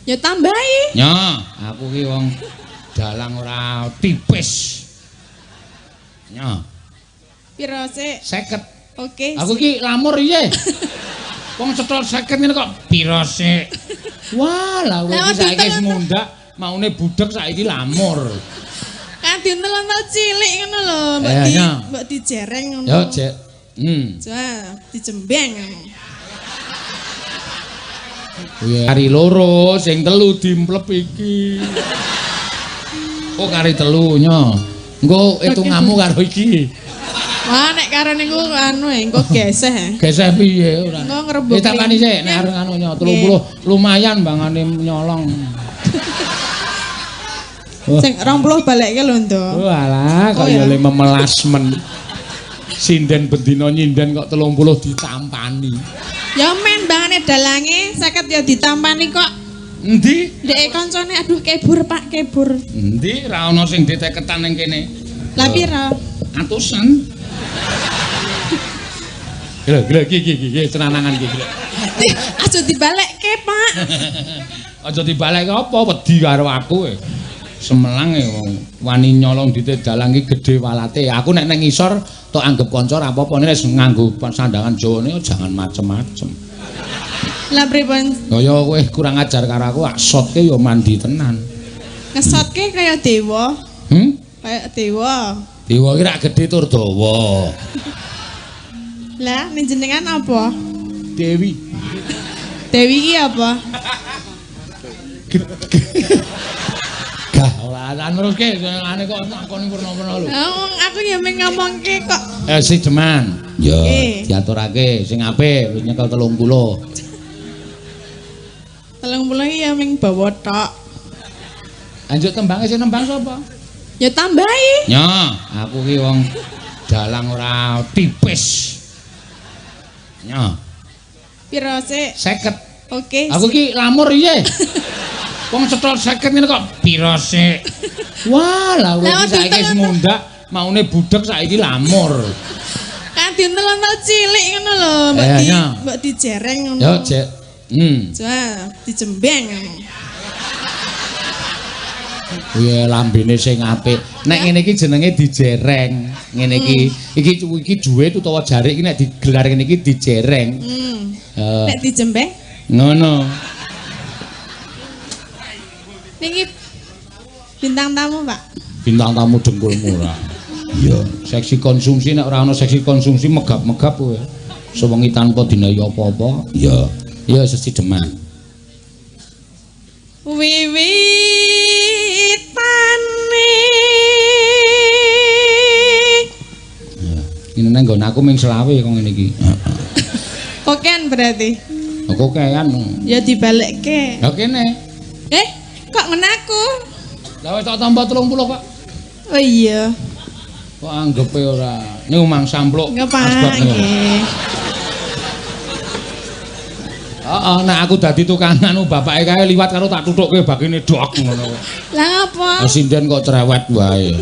Ya tambahi. Nya, aku ki wong dalang ora tipis. Nya, Piro sik? 50. Oke. Aku ki lamur piye? Wong cetha 50 ngene kok piro sik? Wah, lah kowe Lah, iki saiki wis diuntel-untel. Mundhak, maune budhek saiki lamur. Kan diuntel-untel cilik ngono lho, mbok Eh, di nya. mbok dijereng ngono. Yo, Jek. Wah, dijembeng ngono. Iya. Kari loro, sing telu dimplep iki. Oh, kari telu nyo. Engko hitunganmu karo iki. Wah, nek karo niku anu e, engko geseh. E. Geseh piye ora? Engko ngrebuk. Eh, tapani sik nek arep anu nyo 30 lumayan bangane nyolong. Wah. Sing 20 balekke lho, Ndo. Walah, kok Oh, ya ya. le memelas men. Sinden bendina nyinden kok 30 ditampani. Ya men bangane dalange 50 ya ditampani kok. Endi? Ndek kancane aduh kebur Pak, kebur. Endi ra ono sing diteketan ning kene. Lah pira? Atusan. Gila, gila, iki, iki, iki, cenanangan iki, gila. Aja dibalekke, Pak. Aja dibalekke apa wedi karo aku e. Semelang e wong wani nyolong dite dalang iki gedhe walate. Aku nek nang ngisor tok anggep kanca ora apa-apa nek wis nganggo sandangan Jawane jangan macem-macem. Lah pripun? Kaya kowe kurang ajar karo aku, ak sotke ya mandi tenan. Ngesotke kaya dewa, Kaya dewa. Dewa iki rak gedhe tur dawa. Lah ning jenengan apa? Dewi. Dewi iki apa? Gah ora neruske senengane kok nakoni werna-werna lho. Lah wong aku ya mung ngomongke kok. Eh si Jeman. Ya, Oke. diaturake sing apik wis nyekel 30. 30 iki ya mung bawa tok. Lanjut tembange sing nembang sapa? Ya tambahi. Nya, aku ki wong dalang ora tipis. Nya, Piro sik? 50. Oke. Aku ki lamur piye? Wong cetha 50 ngene kok piro sik? Wah, lah kowe Lah, iki saiki wis diuntel-untel. mundhak, maune budhek saiki lamur. Kan diuntel-untel cilik ngono lho, mbok Eh, di nya. mbok dijereng ngono. Yo, Jek. Wah, dijembeng ngono. Iya, lambene sing apik. Nek ngene iki jenenge dijereng. Ngene iki, iki iki juwit utawa jarik iki nek digelar ngene iki dijereng. Nek dijembeng Ngono. niki bintang tamu, Pak. Bintang tamu dengkul murah. Iya, seksi konsumsi nek ora ana seksi konsumsi megap-megap kowe. Sewengi tanpa dinayi apa-apa. Iya. Iya sesi deman. Wiwitane Ya. Ini nang nggon aku ming selawe kok ngene iki. Heeh. Koken berarti. Aku kean. Ya dibalekke. Ya kene. Eh, kok ngene aku? Lah wis tak tambah 30 kok. Oh iya. Kok anggepe ora. Niku mang sampluk. Nggak, Pak. Asbak niku. Nggih. Heeh, nek aku dadi tukang anu bapake kae liwat karo tak tuthukke bakine dok ngono. Lah apa? Lah sinden kok cerewet wae.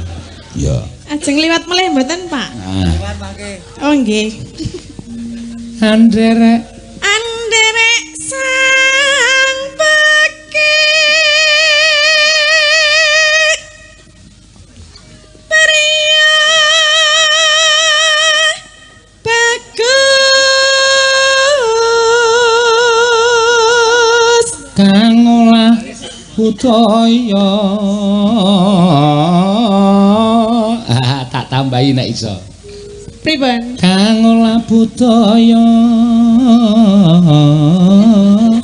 Ya. Ajeng liwat melih mboten, Pak? Nah. Oh nggih. Anderek Anderek sang pekik pria bagus kang olah budaya. Ah, tak tambahi nek iso. Pripun? Kang olah budaya.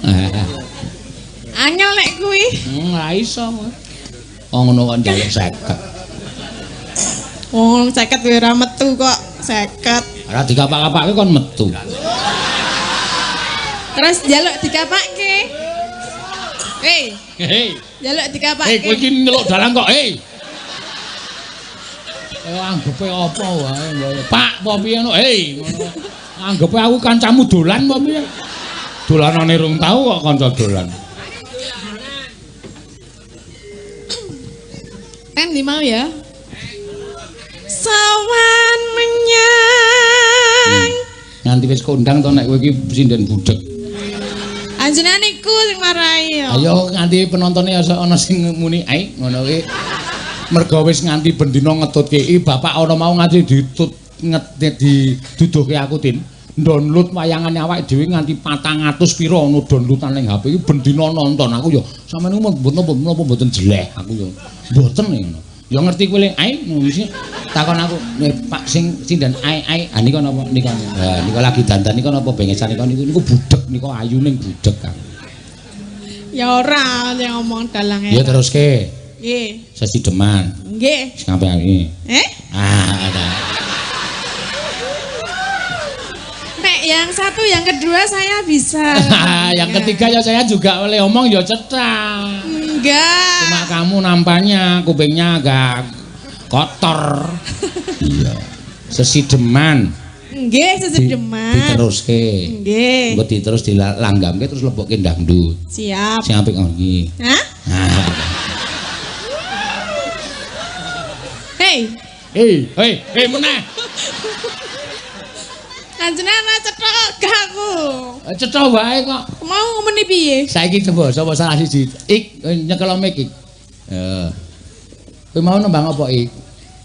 Ah, Angel nek kuwi. Ora iso. Wong ngono kok njaluk 50. Wong 50 kuwi ora metu kok, 50. Ora dikapak-kapake kon metu. Terus njaluk dikapake. Hei, Hei. njaluk dikapake. Hei, kowe iki nyeluk dalang kok, hei. Eh anggepe apa wae. Pak, apa piye ngono? Hei, ngono. Anggepe aku kancamu dolan apa piye? Dolanane rung tau kok kanca dolan. Kan di mau ya. Sawan menyang Nganti wis kondang to nek kowe iki sinden budhek. Anjenengan niku sing marai ya. Ayo nganti penontone ana sing muni ai ngono kuwi. Mergo wis nganti bendina ngetutke iki bapak ana mau nganti ditut diduduhke aku Tin. Download wayangane awake dhewe nganti 400 pira ana downloadan ning HP iki bendina nonton aku ya sampeyan niku mboten napa mboten jeleh aku ya mboten ngono. Ya ngerti kowe le ai mesti takon aku Pak sing sinden ai ai ha nika napa nika. Ha nika lagi dandan nika napa bengesan nika niku niku budheg nika ayu ning budheg Kang. Ya ora sing ngomong dalange. Ya teruske. Nggih. Sesideman. Nggih. Sing apik iki. Eh? Ah, ada. Nek yang satu, yang kedua saya bisa. Yang ketiga ya saya juga oleh omong ya cetha. Enggak. Cuma kamu nampaknya kupingnya agak kotor. Iya. Sesideman. Nggih, sesideman. Diteruske. Nggih. Engko diterus dilanggamke terus lebokke dangdut. Siap. Sing apik ngono iki. Hah? Nah. Hei. Hei, hei, hei meneh. Kanjenengan cetha gak aku. Cetha wae kok. Mau ngomeni piye? Saiki coba sapa salah siji. Ik nyekel mic ik. Heeh. Kowe mau nembang apa ik?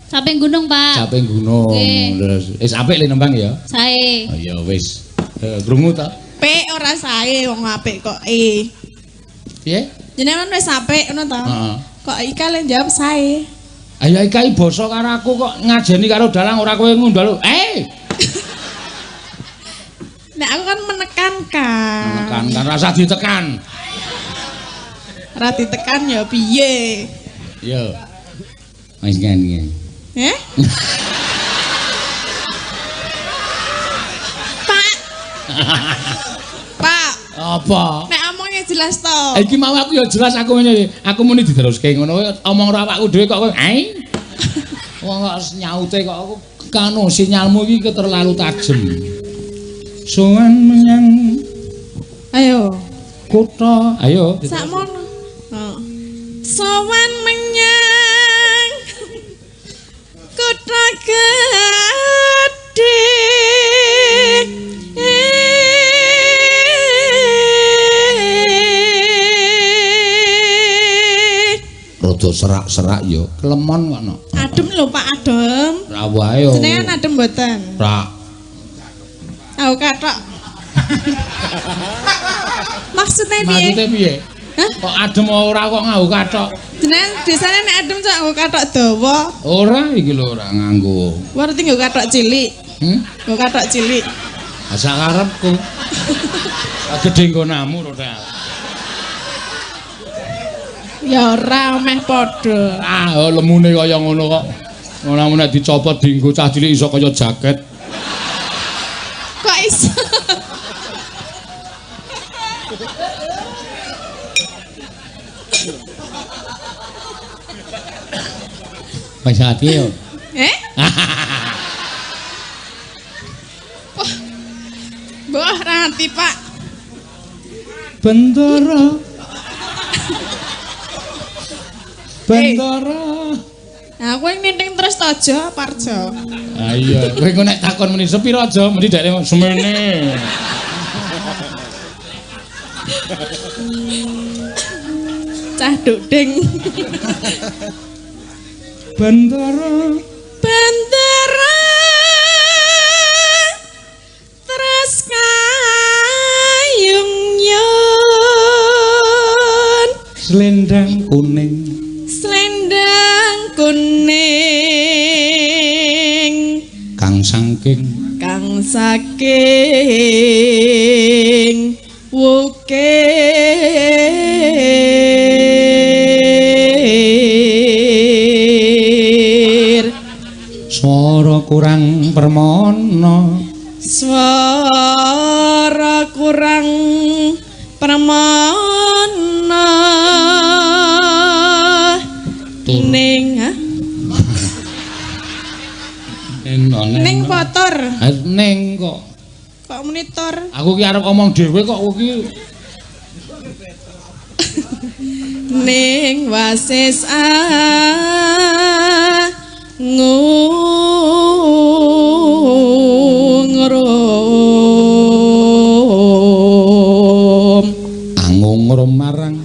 Caping gunung, Pak. Caping gunung. Terus wis apik le nembang ya? Sae. Oh ya wis. Krungu ta? P ora sae wong apik kok e. Piye? Jenengan wis apik ngono ta? Heeh. Kok Ika le jawab sae. Ayo Ika iki basa karo aku kok ngajeni karo dalang ora kowe ngundal. Eh. Nek aku kan menekankan. Menekankan rasa ditekan. Ora ditekan ya piye? Yo. Wis ngene. Eh? Pak. Pak. Apa? Nek omongnya jelas to. Iki mau aku ya jelas aku ngene. Aku muni diteruske ngono omong ora awakku dhewe kok kowe. Ai. Wong kok nyaute kok aku kanu sinyalmu iki terlalu tajem. Sowan menyang ayo kutha ayo sakmono. Heeh. Sowan menyang kutha gedhe. Rada serak-serak ya kelemon kok no. Adem lho Pak, adem. Ra wae yo. Jenengan adem mboten? Ra. Aku kathok. Maksudnya piye? Maksudnya piye? Hah? Kok adem ora kok nganggo kathok? Jenengan biasane nek adem kok nganggo kathok dawa. Ora iki lho ora nganggo. Berarti nganggo kathok cilik. Nganggo kathok cilik. Sak karepku. Gedhe nggonamu rodal. Ya ora meh padha. Ah, lemune kaya ngono kok. Ora nek dicopot dienggo cah cilik iso kaya jaket. Kok iso? Wis ati yo. Eh? Wah. Mbah ra ngerti, Pak. Bendara. Bendara. Nah, kowe ninting terus to aja, Parjo. Ah iya, kowe engko nek takon muni sepiro aja, muni dekne semene. Cah duding. Bendara. Bendara. Terus kayung yun. Selendang kuning. Selendang kuning kang saking kang saking wukir swara kurang permana swara kurang permana ning ha ning potor ning kok kok monitor aku ki arep omong dhewe kok iki ning wasis angungrum angung Angungrum marang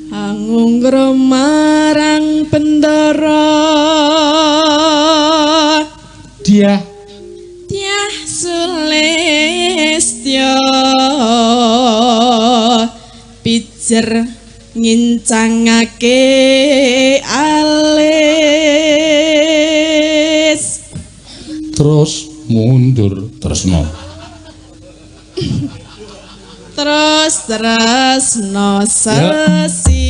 Angungrum marang Bendara Dia Dyah Sulistya pijer ngincangake alis terus mundur tresna terus tresna sesideman.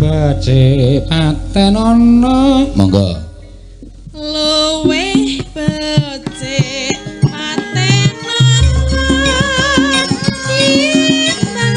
Becik paten ana monggo luwih becik paten ana timbang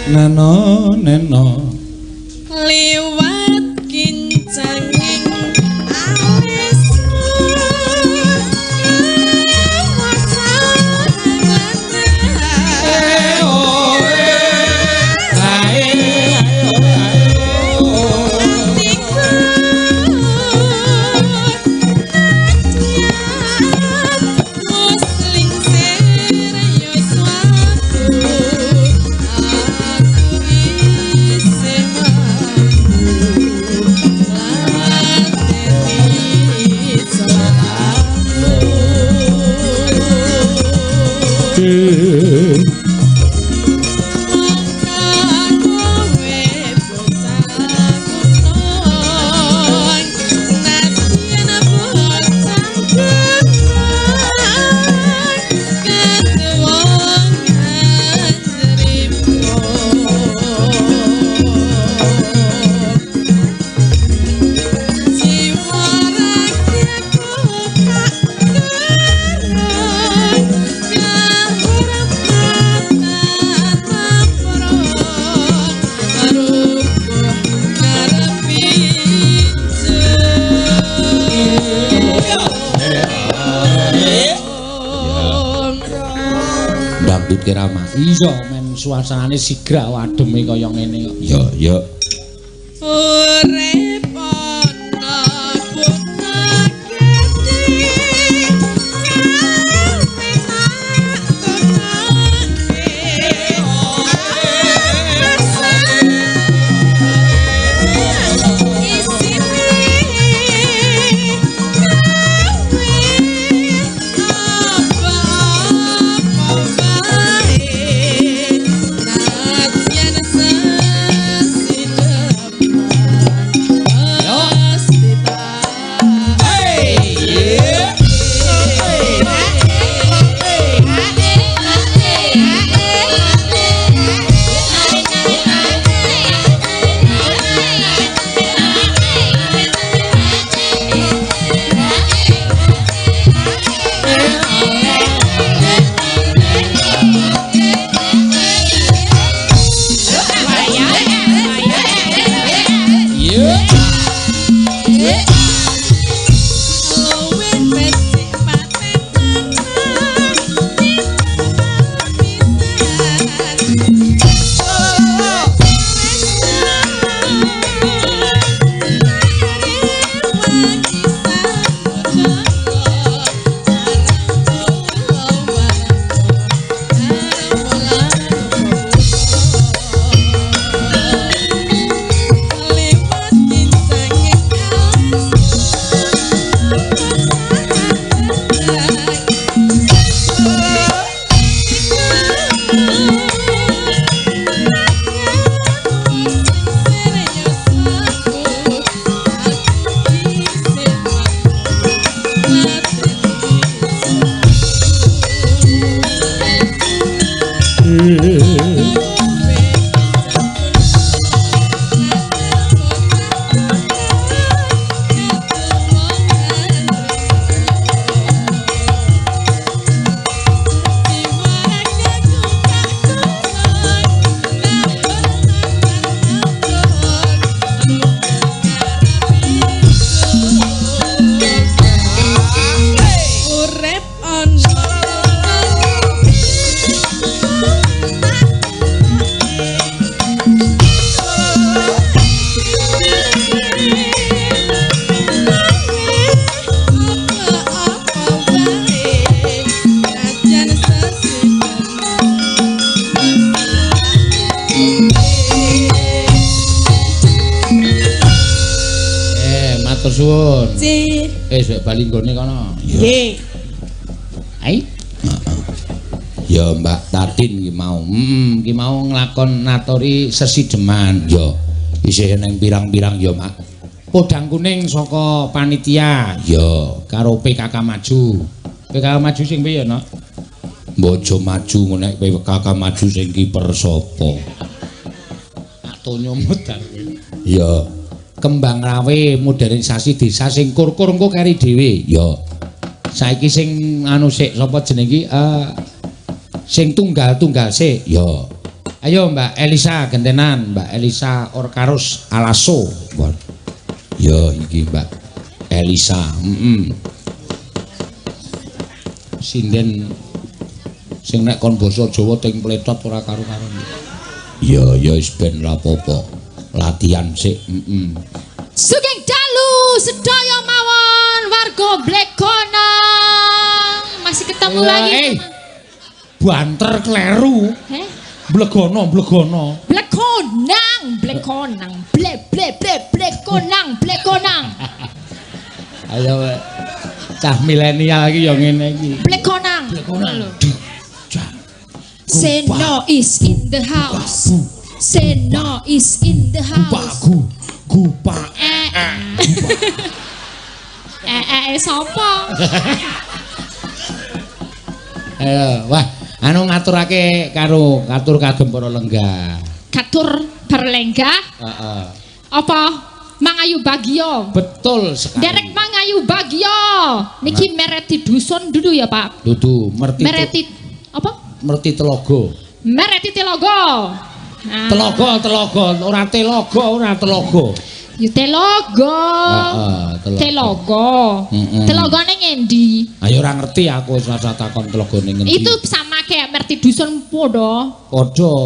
Nano neno liwat kincanging alismu Dangdut kirama. Iya men suasanane sigra ademe kaya ngene kok. Ya ya. Urip ana kutha gedhe kawe tak tunake isine kawe apa-apa bae nadyan sesideman. Suwun. Wis bali nggone kono. Nggih. Ai. Ya Mbak Tatin ki mau. Ki mau nglakon natori sesideman ya. Isih nang pirang-pirang ya, Mak. Podang kuning saka panitia ya karo PKK Maju. PKK Maju sing piye, Nok? Bojo maju ngono nek PKK Maju sing kiper sapa? Tak tonyo medal kowe. Ya. Kembang Rawe modernisasi desa sing kur-kur engko keri dhewe. Ya. Saiki sing anu sik sapa jeneng iki sing tunggal-tunggal sik. Ya. Ayo Mbak Elisa gentenan, Mbak Elisa Orkarus Alaso. Ya iki Mbak Elisa. Heeh. Sinden sing nek kon basa Jawa ting pletot ora karo-karon. Ya ya wis ben ra apa-apa. Latihan sik. Sugeng dalu sedaya mawon warga Blegonang. Masih ketemu lagi. Banter kleru. Blegono, Blegono. Blegonang, Blegonang. Ble ble ble Blegonang, Blegonang. Ayo cah milenial iki ya ngene iki. Blegonang. Blegonang. Seno is in the house. Seno is in the house. Gupa gupa. Sapa? Ayo, wah, anu ngaturake karo katur kagem para lenggah. Katur para lenggah? Heeh. Apa? Mangayu Bagyo. Betul sekali. Derek Mangayu Bagyo. Niki mereti dusun dudu ya, Pak? Dudu, merti. Mereti apa? Merti Telogo. Mereti Telogo. Nah. Telogo, telogo, ora telogo, ora telogo. Ya telogo. Heeh, telogo. Telogone ngendi? Ayo ora ngerti aku wis rasa takon telogone ngendi. Itu sama kayak merti dusun padha. Padha.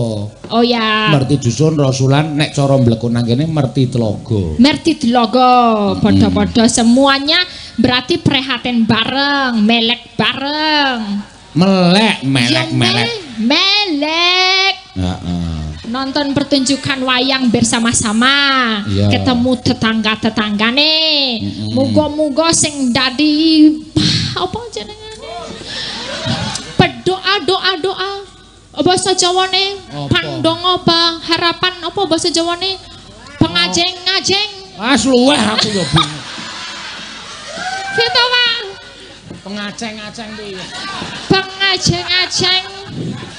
Oh ya. Merti dusun Rasulan nek cara mlekonang kene merti telogo. Merti telogo, padha-padha semuanya berarti prihatin bareng, melek bareng. Melek, melek, melek. Melek. Heeh. Nonton pertunjukan wayang bersama-sama, ketemu tetangga-tetanggane. Muga-muga sing dadi apa jenengane? Berdoa doa doa. Basa Jawane pandonga harapan apa basa Jawane? Pengajeng-ngajeng. Ah luweh aku ya bingung. Piye to, Pak? Pengaceng-aceng piye? Pengajeng-ajeng.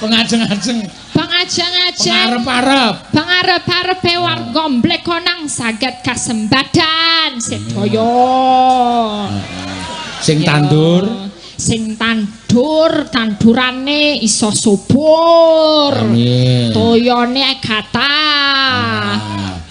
Pengajeng-ajeng. Pengajeng-ajeng. Pangarep-arep. Pangarep-arepe warga Blegonang saged kasembadan sedaya. Sing tandur, sing tandur tandurane iso subur. Amin. Toyone kathah.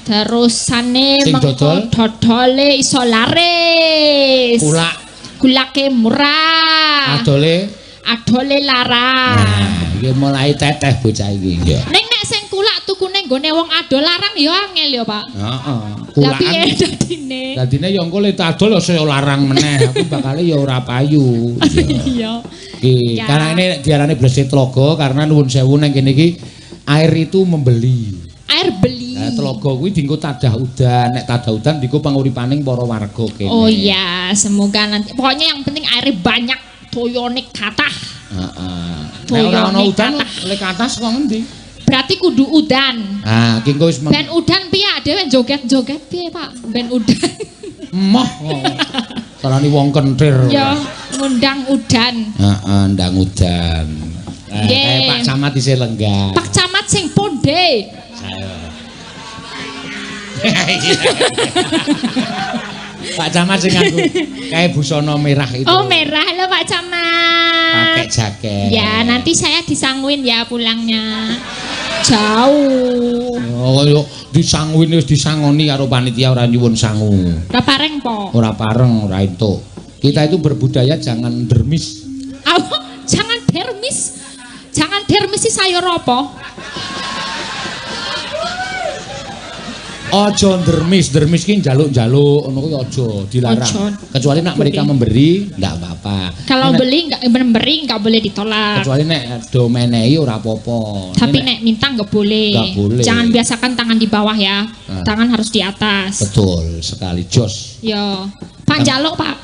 Terusane mengko dodole iso laris. Kulak. Kulake murah. Adole adole larang. Nah, iki mulai teteh bocah iki. Ya. Ning nek sing kulak tukune nggone wong adol larang ya angel ya, Pak. Heeh. Lah piye dadine? Dadine ya engko le adol ya saya larang meneh. Aku bakale ya ora payu. Iya. Iki karena ini diarani blese telaga karena nuwun sewu nang kene iki air itu membeli. Air beli. Nah, telaga kuwi dienggo tadah udan, nek tadah udan dienggo panguripaning para warga kene. Oh iya, semoga nanti pokoknya yang penting air banyak, toyone kathah. Heeh. Nek ora ana udan, lek kathah saka ngendi? Berarti kudu udan. Ah, iki engko wis ben udan piye dhewe joget-joget piye, Pak? Ben udan. Emoh. Sarane wong kentir. Ya, ngundang udan. Heeh, ndang udan. Kayak Pak Camat isih lenggah. Pak Camat sing ponde. Pak Camat sing nganggo kae busana merah itu. Oh, merah lho Pak Camat. Pakai jaket. Ya, nanti saya disangguin ya pulangnya. Jauh. Oh, yo disanguin wis disangoni karo panitia ora nyuwun sangu. Ora pareng po. Ora pareng, ora entuk. Kita itu berbudaya jangan dermis. Apa? Jangan dermis. Jangan dermis sih sayur apa? Aja dermis, dermis ki njaluk-njaluk ngono kuwi aja dilarang. Aja. Kecuali nek mereka memberi ndak apa-apa. Kalau beli nggak memberi nggak boleh ditolak. Kecuali nek do menehi ora apa-apa. Tapi nek minta nggak boleh. Nggak boleh. Jangan biasakan tangan di bawah ya. Nah. Tangan harus di atas. Betul sekali, jos. Yo, Pak njaluk, Pak.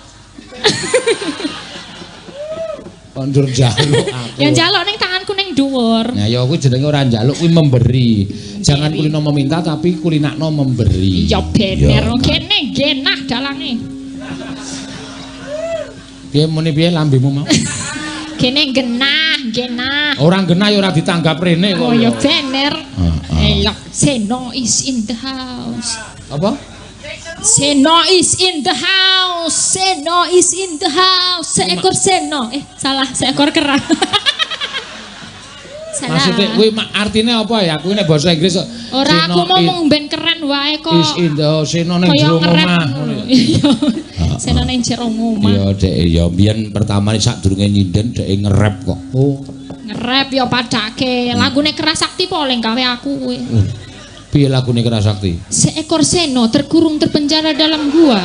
Kok ndur njaluk aku. Yang njaluk ning tanganku ning dhuwur. Nah, ya kuwi jenenge ora njaluk kuwi memberi. Jangan kulino meminta tapi kulinakno memberi. Ya bener. Kene genah dalange. Piye muni piye lambemu mau? Kene genah, genah. Ora genah ya ora ditanggap rene kok. Oh ya bener. Heeh. Elok Seno is in the house. Apa? Seno is in the house. Seno is in the house. Seekor seno. Salah, seekor kera. Salah. Maksudnya kuwi artine apa ya? Kuwi nek basa Inggris kok. Ora aku ngomong ben keren wae kok. Is in the house, seno ning jero omah. Iya. Seno ning jero omah. Iya, Dek, ya biyen pertama sadurunge nyinden dhek nge-rap kok. Oh. Nge-rap ya padake. Lagune Kera Sakti po oleh gawe aku kuwi. Piye lagune Kera Sakti? Seekor seno terkurung terpenjara dalam gua.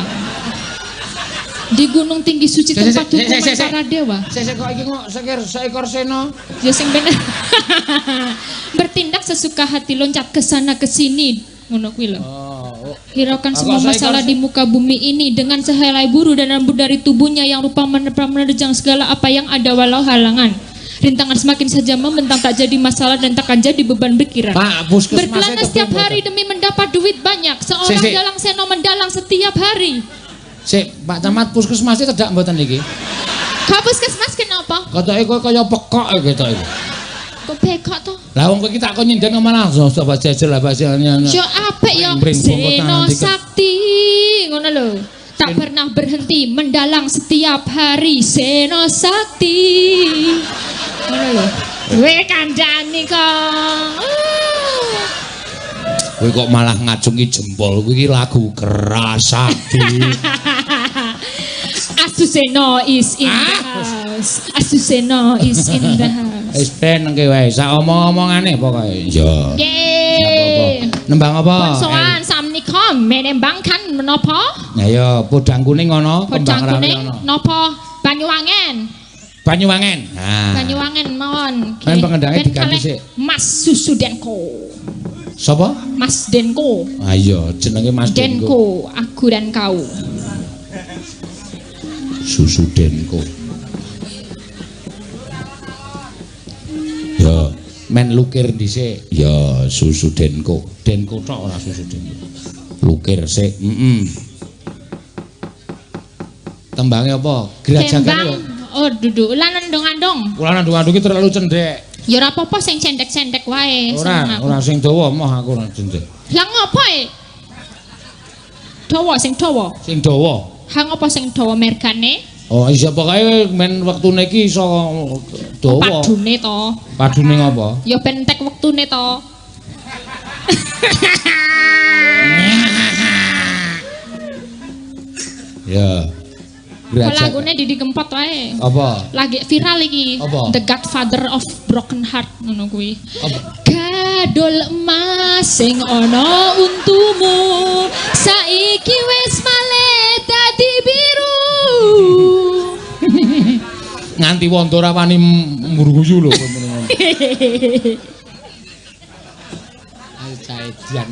Di gunung tinggi suci tempat hukuman para dewa. Sik kok iki kok seekor seno. Ya sing bener. Bertindak sesuka hati loncat ke sana ke sini ngono kuwi lho. Oh. Hiraukan semua masalah di muka bumi ini dengan sehelai buru dan rambut dari tubuhnya yang rupa menerjang segala apa yang ada walau halangan. Rintangan semakin saja membentang tak jadi masalah dan takkan jadi beban pikiran. Pak, puskesmas berkelana setiap hari demi mendapat duit banyak. Seorang dalang seno mendalang setiap hari. Sik, Pak Camat puskesmasnya cedak mboten iki? Kok puskesmas kenapa? Ketoke kowe kaya pekok ketoke. Kok pekok to? Lah wong kowe iki tak kon nyinden malah coba jajal lah bahasane. Yo apik yo Seno Sakti ngono lho. Tak pernah berhenti mendalang setiap hari Seno Sakti. Ngono lho. Kowe kandhani kok. Kowe kok malah ngacungi jempol kuwi iki lagu Kera Sakti. Asuseno is in the house. Asuseno is in the house. Wis ben nengke wae sak omong-omongane pokoke. Iya. Nggih. Nembang apa? Sowan samnika menembang kan menapa? Nah ya podang kuning ana, kembang rawi ana. Napa? Banyuwangen. Banyuwangen. Nah. Banyuwangen mawon. Ben pengendange diganti sik. Mas Susu Denko. Sapa? Mas Denko. Ah iya, jenenge Mas Denko. Denko, aku dan kau. Susu Denko. Ya, men lukir dhisik. Ya, Susu Denko. Denko tok ora Susu Denko. Lukir sik. Heeh. Tembange apa? Grajagan ya. Oh, duduk ulan andong-andong. Ulan andong-andong iki terlalu cendhek. Ya ora apa-apa sing cendhek-cendhek wae. Ora, ora sing dawa moh aku ora cendhek. Lah ngopo e? Dawa sing dawa. Sing dawa. Ha ngopo sing dawa mergane? Oh, iya pokoke men wektune iki iso dawa. Padune to. Padune ngopo? Ya ben entek wektune to. Ya. Lagune Didi Kempot wae. Apa? Lagi viral iki. Apa? The Godfather of Broken Heart ngono kuwi. Gadol emas sing ana untumu saiki wis malih dadi biru. Nganti wondo ora wani mrguyu lho kowe muni ngono. Ayo caedian.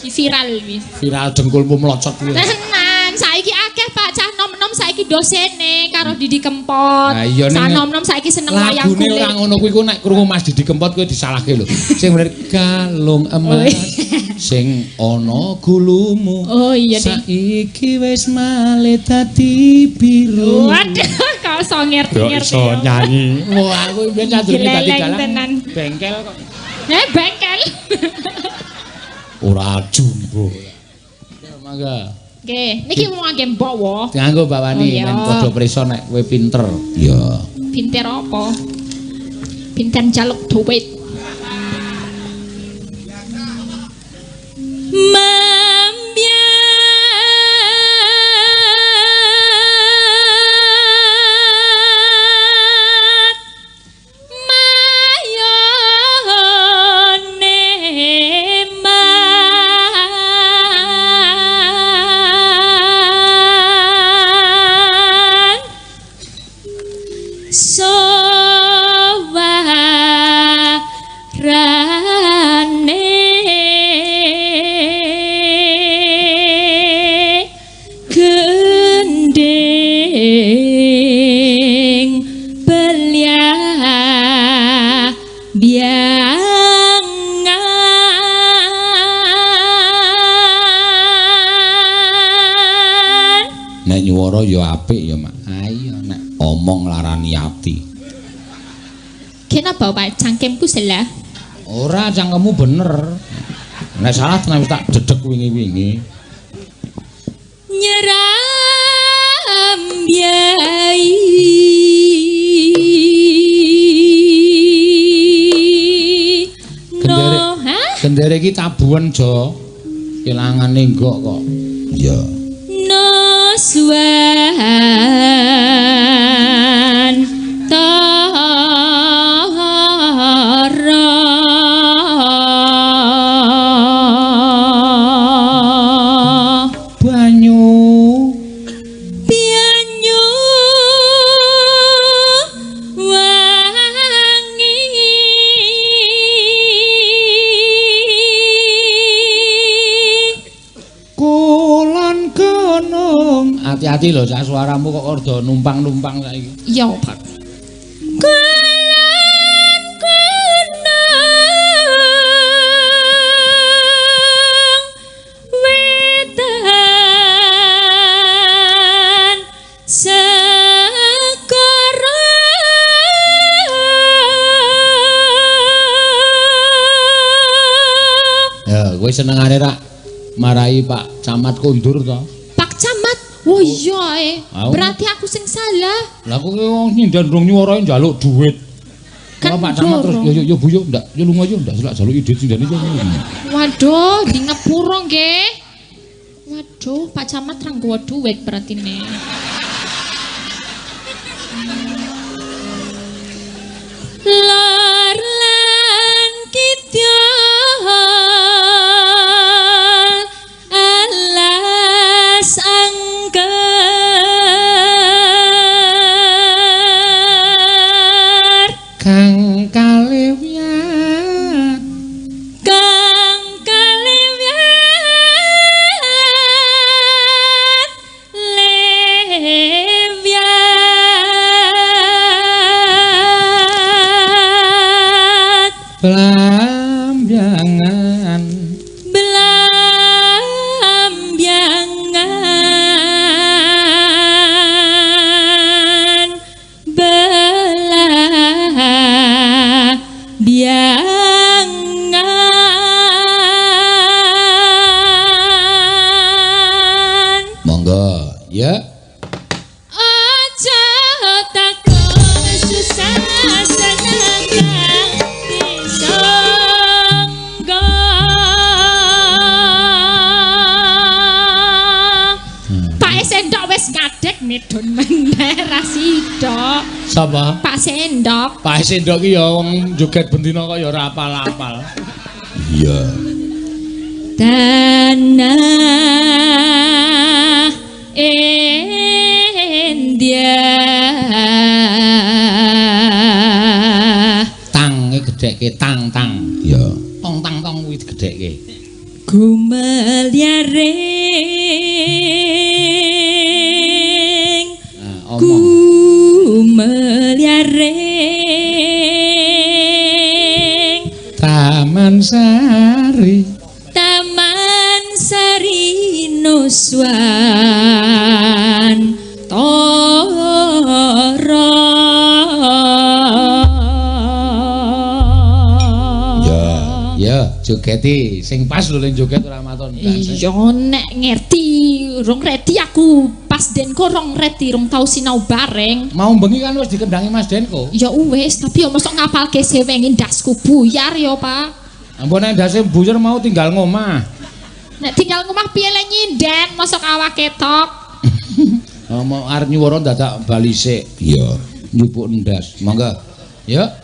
Iki viral iki. Viral dengkulmu mlocot kuwi. Tenan, saiki akeh Pak cah nom-nom saiki saiki dosene karo Didi Kempot. Lah iya, ning- Sanom-nom saiki seneng wayang Lagune kulit. ora ngono kuwi ku nek krungu Mas Didi Kempot kuwi disalahke lho. Sing bener kalung emas sing ana gulumu. Oh iya, Ding. Saiki wis male dadi biru. Waduh, kok iso ngerti-ngerti. Iso nyanyi. Wah, aku mbiyen sadurunge dadi Dileleng dalang tenan. bengkel kok. Eh, bengkel. Ora jumbo. Ya mangga. Nggih, niki wong angge mbok wo. Dianggo bawani Oh, iya. men padha prisa nek kowe pinter. Iya. Pinter apa? Pinter njaluk duit. Mambyat mayone man sowarane gending belia biangan. Nek nyuwara ya apik ya, Mak. Ayo nek omong larani ati. Kenapa Pak cangkemku salah? Ora cangkemmu bener. Nek salah tenan wis tak dedeg wingi-wingi. Nyeram biai Gendere. no ha Gendere iki tabuhan Jo. Kilangane nggok kok. Iya. No swan tara Banyu banyu wangi kulon gunung. Hati-hati lho cak suaramu kok rada numpang-numpang saiki. Ya, Pak. Kulon gunung wetan segara Ya, kowe senengane rak marai Pak Camat kondur to. Pak Camat, oh iya eh. Au. Berarti aku sing salah. Lah kowe wong nyindan rong nyuwara njaluk duit. Kan Lah Pak Camat terus ndoro. yo yo yo Bu yo ndak yo lunga yo ndak selak jaluk ide sindane yo. Waduh, di ngepuro nggih. Waduh, Pak Camat ra nggawa duit berarti nih. Lor lan kidul alas angker Kang kaliwat kang kaliwat lewiat blambangan belambiangan belambiangan. Monggo ya. Aja takon susah seneng kang disangga. Pak Sendok wis ngadeg medun meneh ra sida. Sapa? Pak Sendok. Pak Sendok ki ya wong joget bendina kok ya ora apal-apal. Iya. Tanah India. Tang gedhekke tang tang. Iya. Tong tang tong kuwi digedhekke. Gumelyaring Gumelyaring Taman Sari. Taman Sari Nuswan Tara. Ya, ya, jogeti sing pas lho ning joget ora maton. Iya nek ngerti, rong reti aku pas Denko rong reti rong tau sinau bareng. Mau bengi kan wis dikendangi Mas Denko. Ya wis, tapi ya mosok ngapalke sewengi ndasku buyar ya, Pak. Ampun nek ndase buyar mau tinggal ngomah. Nek tinggal ngomah piye le nyinden mosok awak ketok. Oh, mau arep nyuwara dadak bali sik. Iya, njupuk ndas. Monggo. Yuk.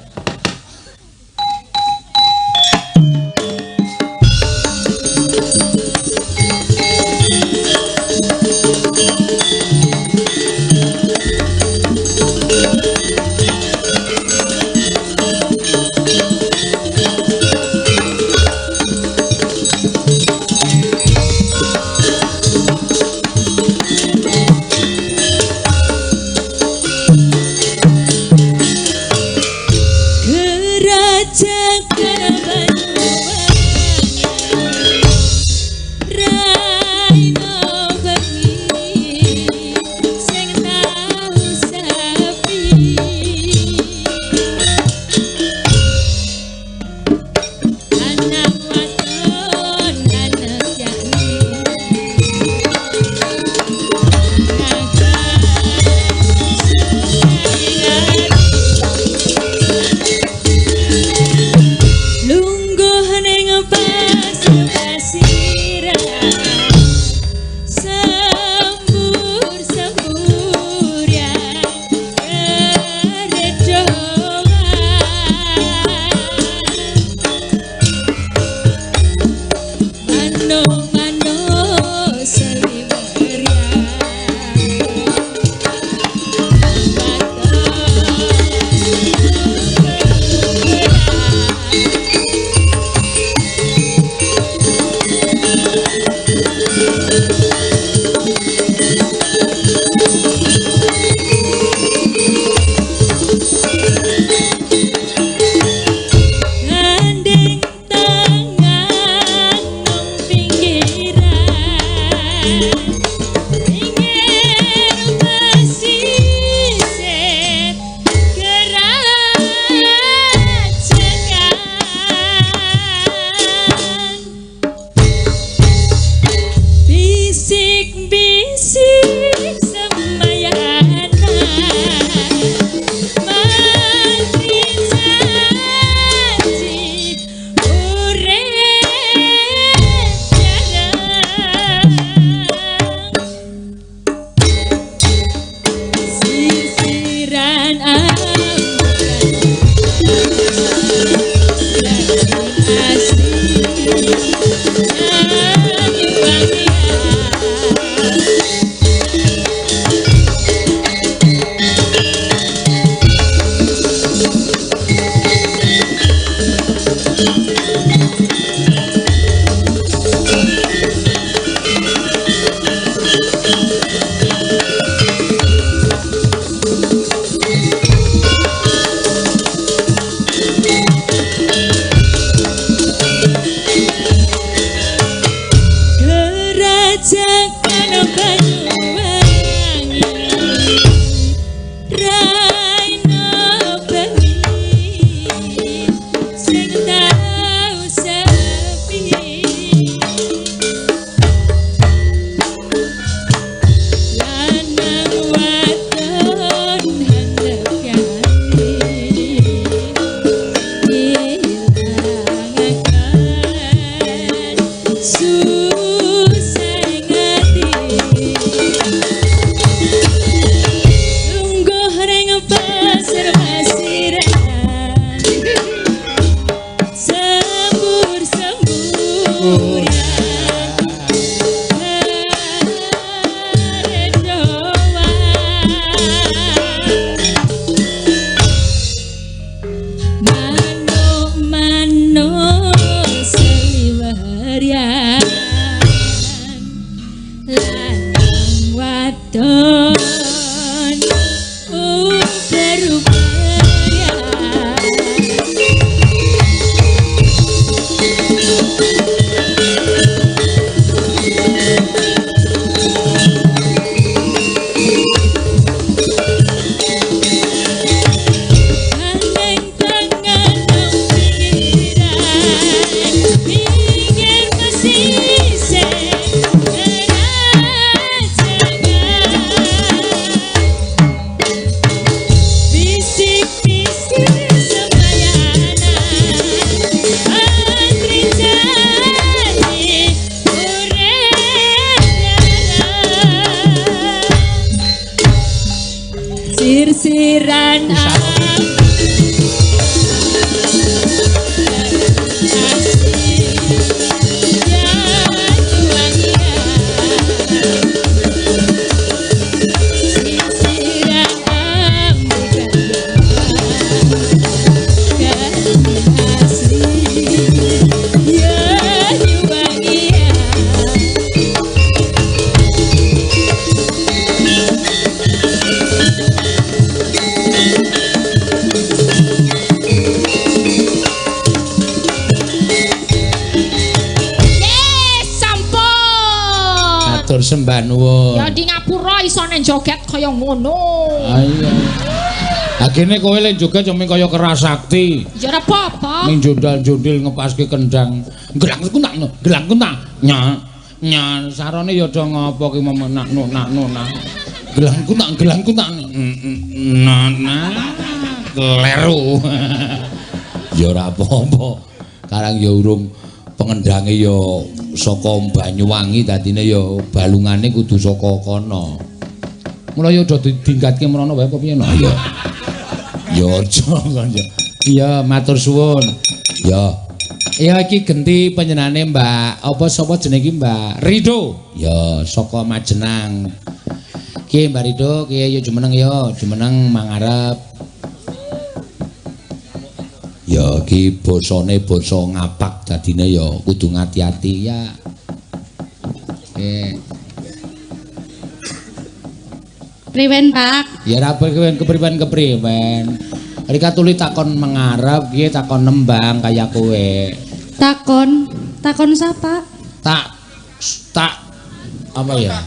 sembah nuwun. Ya di ngapura isone joget kaya ngono. Ah iya. Agene kowe le joget yo mung kaya Kerasakti. Ya ora apa-apa. Ning jondal-jondil ngepaske kendang. Gelangku tak no, gelangku tak. Nya nya sarane ya do ngopo ki menak no nak no nak. Gelangku tak na na kleru. Ya ora apa-apa. Karang ya urung pengendange ya saka Banyuwangi dadine ya balungane kudu saka kono. Mula ya udah dinggatke mrono wae apa piye no? Ya. Ya aja kon ya. Iya, matur suwun. Ya. Ya iki genti panjenengane Mbak apa sapa jenenge iki Mbak Rido. Ya saka Majenang. Ki Mbak Rido, ki ya jumeneng ya, jumeneng mangarep. Ya iki basane basa ngapak dadine ya kudu ngati-ati ya. Priwen, Pak? Ya ora kepriwen kepriwen. Rika tuli takon mengarep, piye takon nembang kaya kowe. Takon, takon sapa? Tak tak apa ya?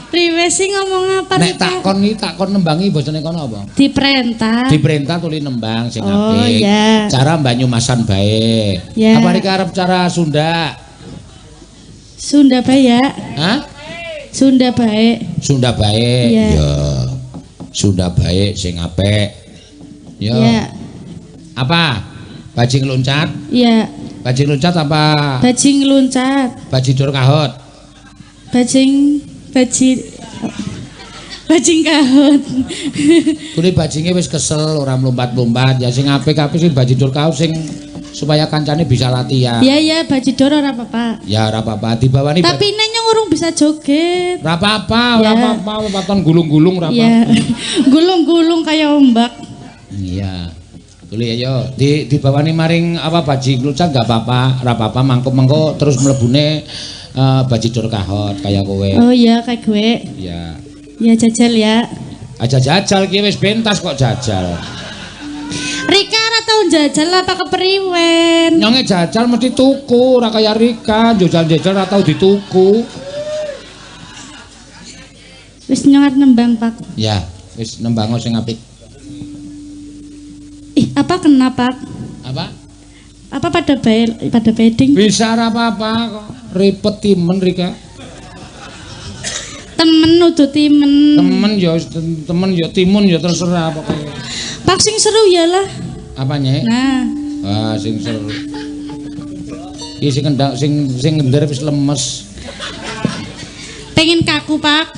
Priwe sih ngomong apa? Nek takon iki takon nembangi bosone kono apa? Diperintah. Diperintah tuli nembang sing oh, apik. Iya. Cara Banyumasan bae. Ya. Apa rika arep cara Sunda? Sunda bae ya. Hah? Sunda bae. Sunda bae. Ya. Ya. Sunda bae sing apik. Ya. Ya. Apa? Bajing loncat? Iya. Bajing loncat apa? Bajing loncat. Bajidor kahot. Bajing bajing kahot. Tuli bajinge wis kesel ora mlumpat-mlumpat. Ya sing apik-apik sing bajidor kahot sing supaya kancane bisa latihan. Iya ya, bajidor ora apa-apa. Ya ora apa-apa, dibawani. Tapi nek urung bisa joget. Ora apa-apa, ora apa-apa, waton gulung-gulung ora apa-apa. Gulung-gulung kaya ombak. Iya. Tuli ayo dibawani maring apa bajing loncat enggak apa-apa, ora apa-apa mangko-mangko terus mlebune bajidor kahot kaya kowe. Oh iya kayak gue. Iya. Ya jajal ya. Aja jajal ki wis pentas kok jajal. Rika ora tau jajal apa kepriwen. Nyonge jajal mesti tuku, ora kaya Rika, jajal-jajal ora tau dituku. Wis nyong arep nembang, Pak. Ya, wis nembango sing apik. Ih, apa kena, Pak? Apa? Apa pada pada beding? Bisa ora apa-apa kok. Ripet timen Rika. Temen udu timen. Temen ya temen ya timun ya terserah pokoknya. Pak sing seru ya lah. Apa nyek? Nah. Ah sing seru. Iki sing kendang sing sing ngender wis lemes. Pengen kaku, Pak.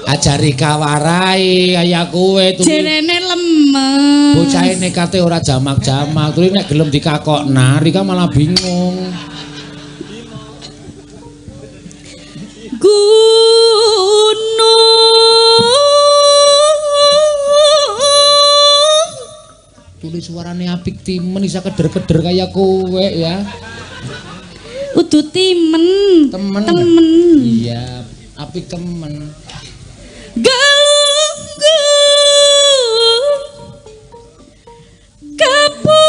Aja Rika warai kaya kowe tuli. Jerene lemes. Bocahe nekate ora jamak-jamak, tuli nek gelem dikakokna Rika malah bingung. Gunung tuli suarane apik timen isa keder-keder kaya kowe ya. Udu timen. Temen. Temen. Iya, apik temen. Galunggung kapungkur.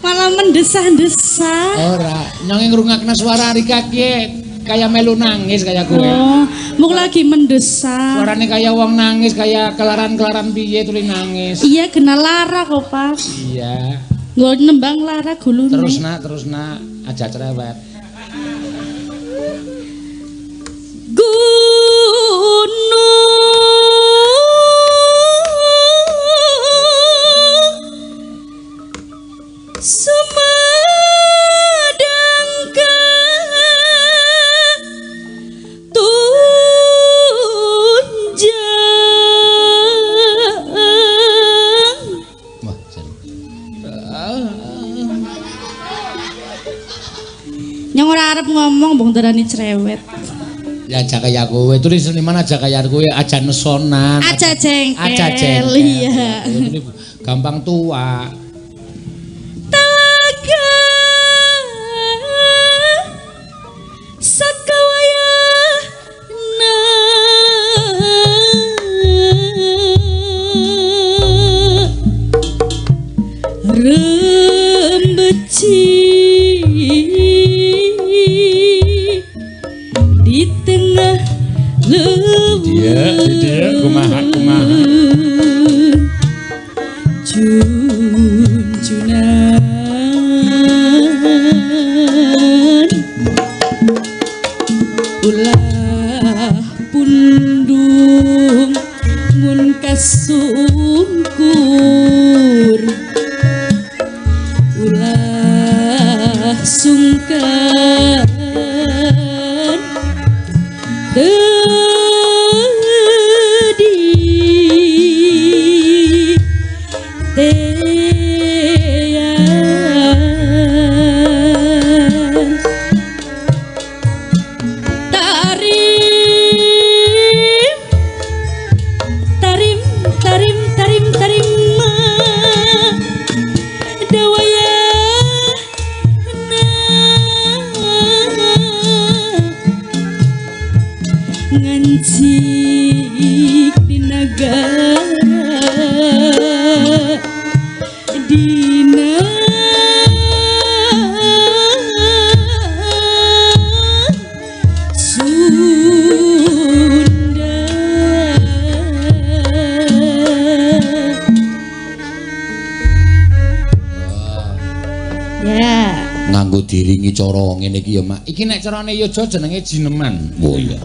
Malah mendesah-desah. Ora, nyonge ngrungokna suara Rika ki kaya melu nangis kaya kowe. Oh, mung lagi mendesah. Suarane kaya wong nangis, kaya kelaran-kelaran piye tuli nangis. Iya, kena lara kok, Pak. Iya. Nggo nembang lara gulune. Terus nak, aja cerewet. Gunung Sumedang katunjang. Wah, jan. Nyong ora arep ngomong mbong darani cerewet. Ya aja kaya kowe, tulis seniman aja kaya kowe, aja nesonan. Aja jengkel. Aja jengkel. Iya. Gampang tua. Talaga sakawaya Rembeci di tengah leuweung. Iya, iya, kumaha kumaha. Junjunan ulah pundung mun kasungkur, ulah sungkan tedi tean. Tarim tarim tarim tarim tarima dawaya na ngancik di nagara dina Sunda. Ya, Nganggo diringi cara ngene iki ya, Mak. Iki nek carane Yojo jenenge jineman. Oh iya.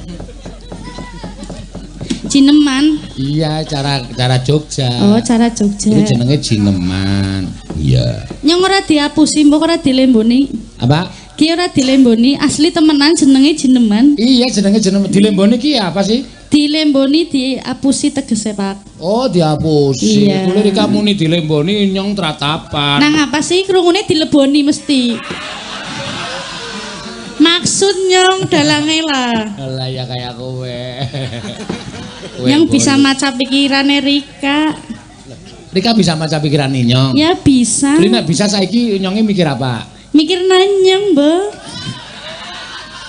Cineman. Iya, cara cara Jogja. Oh, cara Jogja. Iki jenenge jineman. Iya. Nyong ora diapusi, mbok ora dilemboni. Apa? Ki ora dilemboni, asli temenan jenenge jineman. Iya, jenenge jineman. Dilemboni ki apa sih? Dilemboni diapusi tegese, Pak. Oh, diapusi. Iya. Kula rika muni dilemboni nyong tratapan. Nang apa sih krungune dileboni mesti. Maksud nyong dalange lah. Lah ya kaya kowe. Yang bisa maca pikirane Rika. Rika bisa maca pikiran nyong. Ya bisa. Beli nek bisa saiki nyonge mikir apa? Mikir nanyang, Mbak.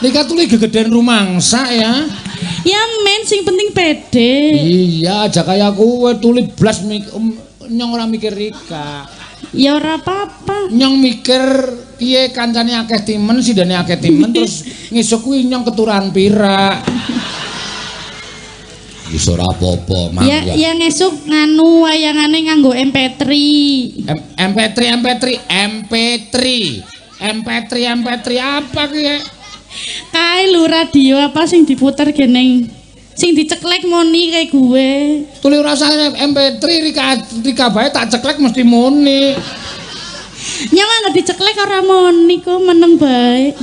Rika tuh gegeden rumangsa ya. Ya men sing penting pede. Iya, aja kaya kowe tuli blas nyong ora mikir Rika. Ya ora apa-apa. Nyong mikir piye kancane akeh timen, sidane akeh timen terus ngesuk kuwi nyong keturahan pira. Wis ora apa-apa, Mang. Ya, ya ngesuk nganu wayangane nganggo MP3. MP3 MP3 MP3 MP3 MP3 apa ki? Kae lho radio apa sing diputer geneng. Sing diceklek moni kayak gue. Tuli ora usah MP3 Rika Rika bae tak ceklek mesti muni. Nyawa nggak diceklek ora moni kok meneng bae.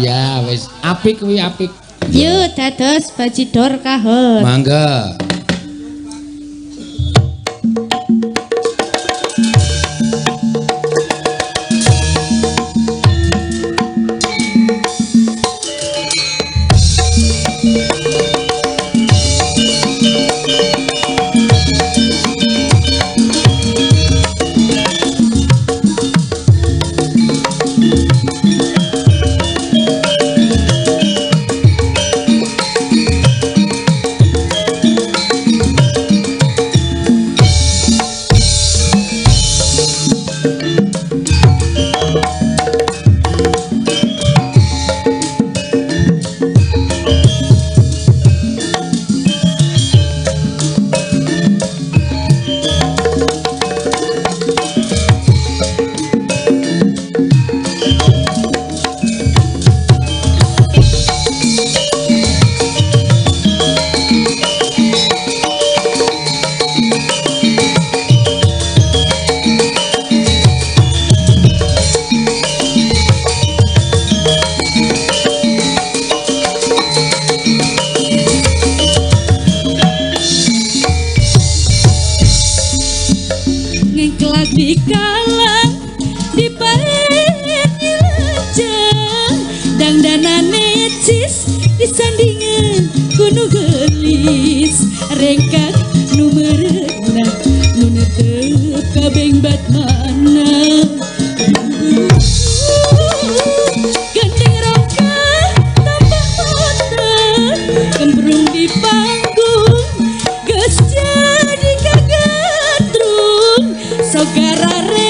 Ya wis apik kuwi apik. Yo dados bajidor kahon. Mangga. Ngengklak di kalang di paet nyelajang dangdanane cis disandingan kuno gelis rengkak nu merenah nu netep kabeng batmana gandeng rongka tambah otak kembrung di panggung geus jadi kagadrung sogara.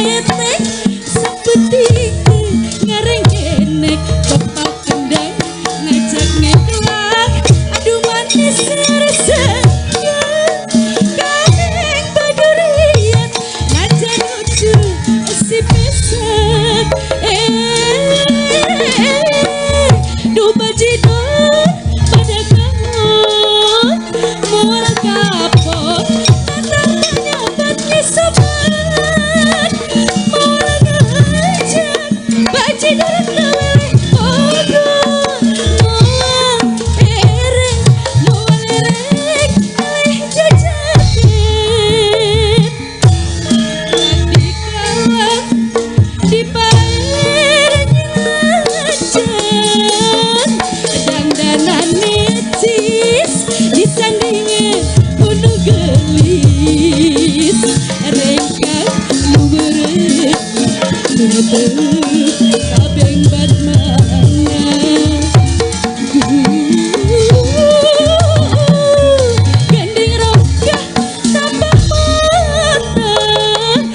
Kabeng batmana Gending rokah tambah mata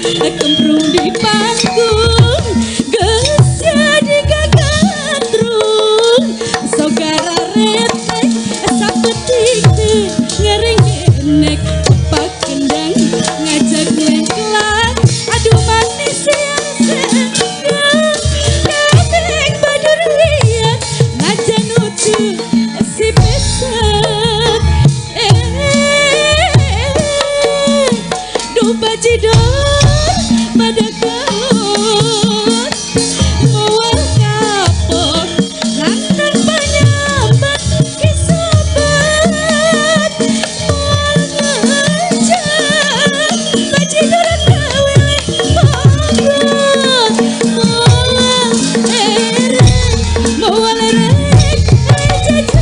Kemprung di panggung Geus jadi gagatrung Sogara retek sapetik teu ngerengenek Cepak kendang ngajak lengkelan Aduh manis yang sendang Kabeng baduria najan lucu si peset Duh bajidor pada kalut Moal kapok lantan panyambat kisobat Moal ngejak bajidor kaweleh pogot Moal erek moal erek jajatek.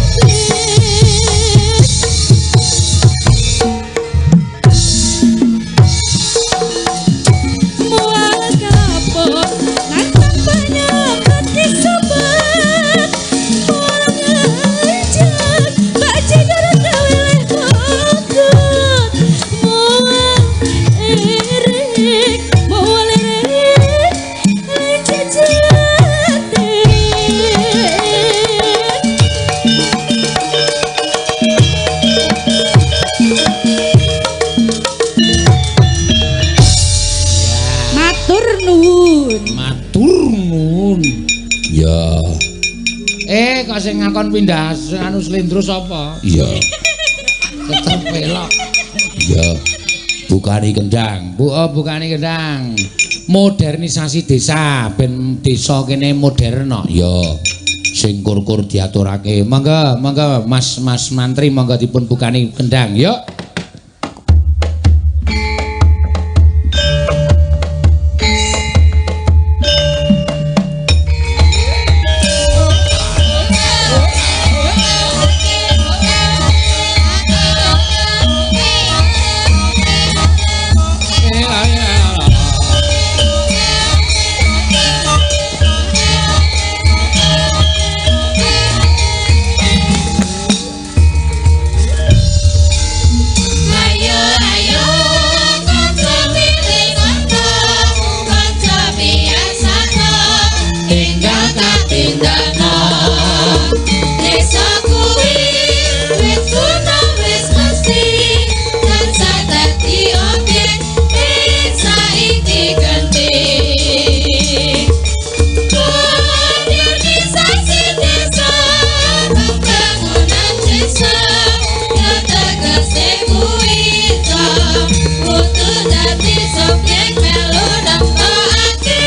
Moal kapok nantang panyambat kisobat Moal ngejak bajidor kaweleh pogot Moal erek moal erek jajatek. Matur nuwun. Matur nuwun. Ya. Kok sing ngakon pindah anu slendro sapa? Iya. Tetep pelok. Iya. Bukani kendang. Bu, oh, bukani kendang. Modernisasi desa ben desa kene modern no. Ya. Sing kur-kur diaturake. Monggo, monggo Mas Mas Mantri monggo dipun bukani kendang. Yuk. Ayo ayo kanca pilih kanca kanca biasana enggal katindakno desa kuwi wis kuno wis mesti tansah dadi obyek ing saiki ganti. Modernisasi desa, pembangunan desa, ya tegese kuwi ta, kudu dadi subjek melu nemtokake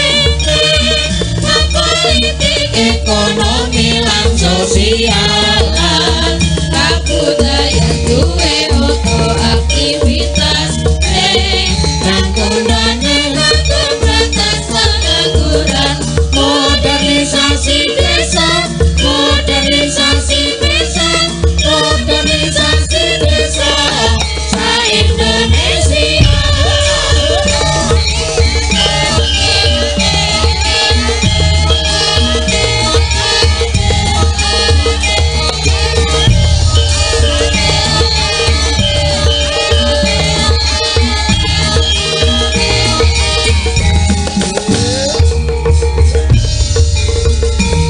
politik ekonomi lan sosial lan kabudayan duwe oto aktivitas kang gunane kanggo berantas pengangguran. Modernisasi desa, modernisasi desa, modernisasi desa sa Indonesia.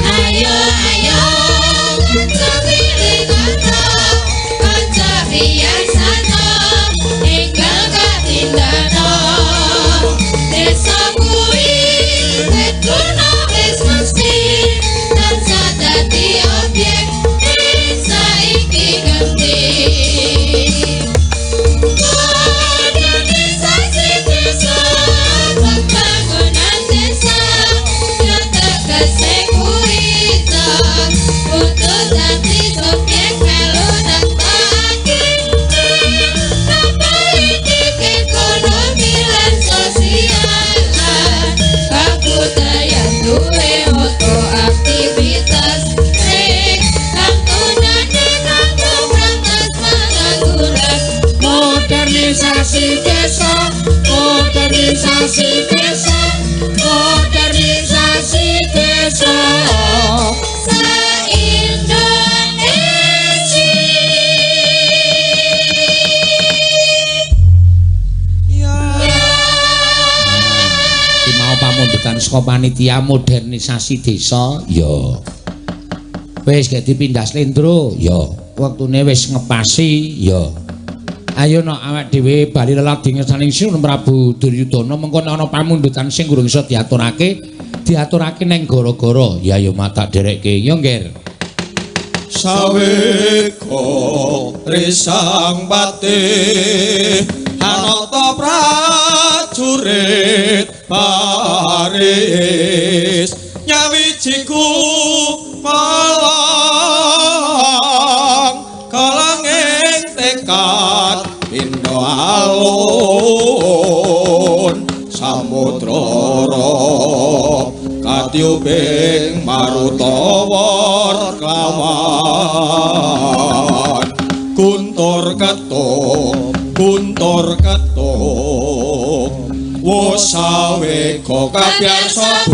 Ayo ayo kanca pilih kanca kanca biasana enggal katindakno desa kuwi wit kuno wis mesti tansah dadi obyek ing saiki ganti. Modernisasi desa, pembangunan desa, ya tegese kuwi ta, kudu dadi subjek melu nemtokake politik ekonomi lan sosial lan kabudayan duwe oto aktivitas kang gunane kanggo berantas pengangguran. Modernisasi desa, modernisasi desa, modernisasi desa sa Indonesia. Iki mau pamundutan saka panitia modernisasi desa ya. Wis gek dipindah slendro ya. Wektune wis ngepasi ya. Ayo nok awak dhewe bali leladi ngersaning Sinuwun Prabu Duryudana mengko nek ana pamundutan sing durung iso diaturake, diaturake neng gara-gara. Ya ya matak derekke. Ya Ngger. Saweka risang pati anata prajurit baris nyawijiku malang kalanging tekad pindha alun samudra katyubing marutawar klawan guntur ketuk guntur ketuk wosaweka kabyarsa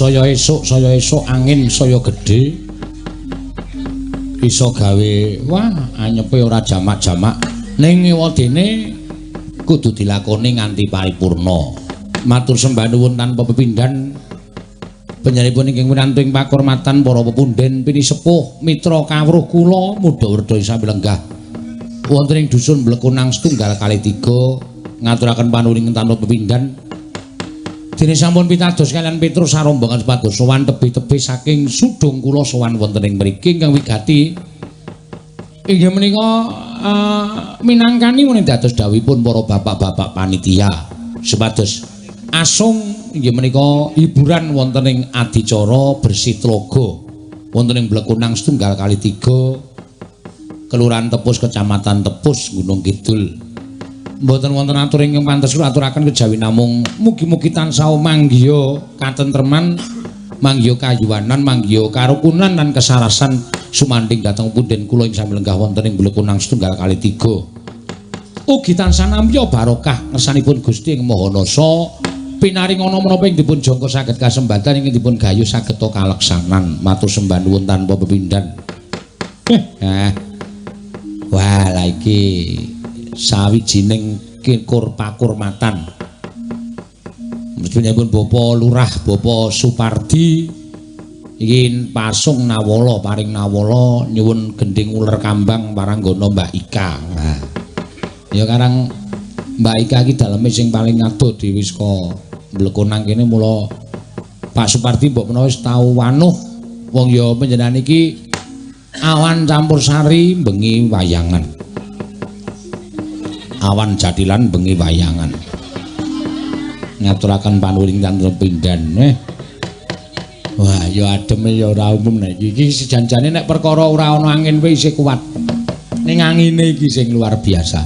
Saya esuk angin saya gedhe iso gawe wah anyepe ora jamak-jamak ning ewadene kudu dilakoni nganti paripurna. Matur sembah nuwun tanpa pepindhan panjenenganipun ingkang winantu ing pakurmatan para pepundhen pinisepuh mitra kawruh kula mudha werda sami lenggah wonten ing dusun Blekonang setunggal kali tiga ngaturaken panuwun tanpa pepindhan. Dene sampun pitados kalian Petrus sarombongan supados sowan tebih-tebih saking sudung kula sowan wonten ing mriki ingkang wigati inggih menika minangkani menawi dados dawuhipun para bapak-bapak panitia supados asung inggih menika hiburan wonten ing adicara bersih tlaga wonten ing Blekonang setunggal kali tiga Kelurahan Tepus Kecamatan Tepus Gunung Kidul. Mboten wonten atur ingkang pantes kula aturaken kejawi namung mugi-mugi tansah manggiya katentreman, manggiya kayuwanan, manggiya karukunan lan kesarasan sumandhing dhateng punden kula ing sami lenggah wonten ing Blekonang setunggal kali tiga. Ugi tansah nampi barokah ngersanipun Gusti ing Maha Nasa pinaringana menapa ing dipun jangka saged kasembatan ing dipun gayuh saged kaleksanan. Matur sembah nuwun tanpa pepindhan. Wah, lha iki sawijining pakurmatan. Mesthinipun Bapak Lurah Bapak Supardi iki pasung nawala paring nawala nyuwun gendhing uler kambang paranggana Mbak Ika. Nah, ya karang Mbak Ika iki daleme sing paling adoh dhewe saka mblekon nang kene mula Pak Supardi mbok menawa wis tau wanuh wong ya panjenengan iki awan campur sari bengi wayangan. Awan jadilan bengi wayangan. Ngaturaken panuwun tantra pindhan. Wah, ya ademe ya ora umum nek iki. Iki sejanjane nek perkara ora ana angin wae isih kuat. Ning angine iki sing luar biasa.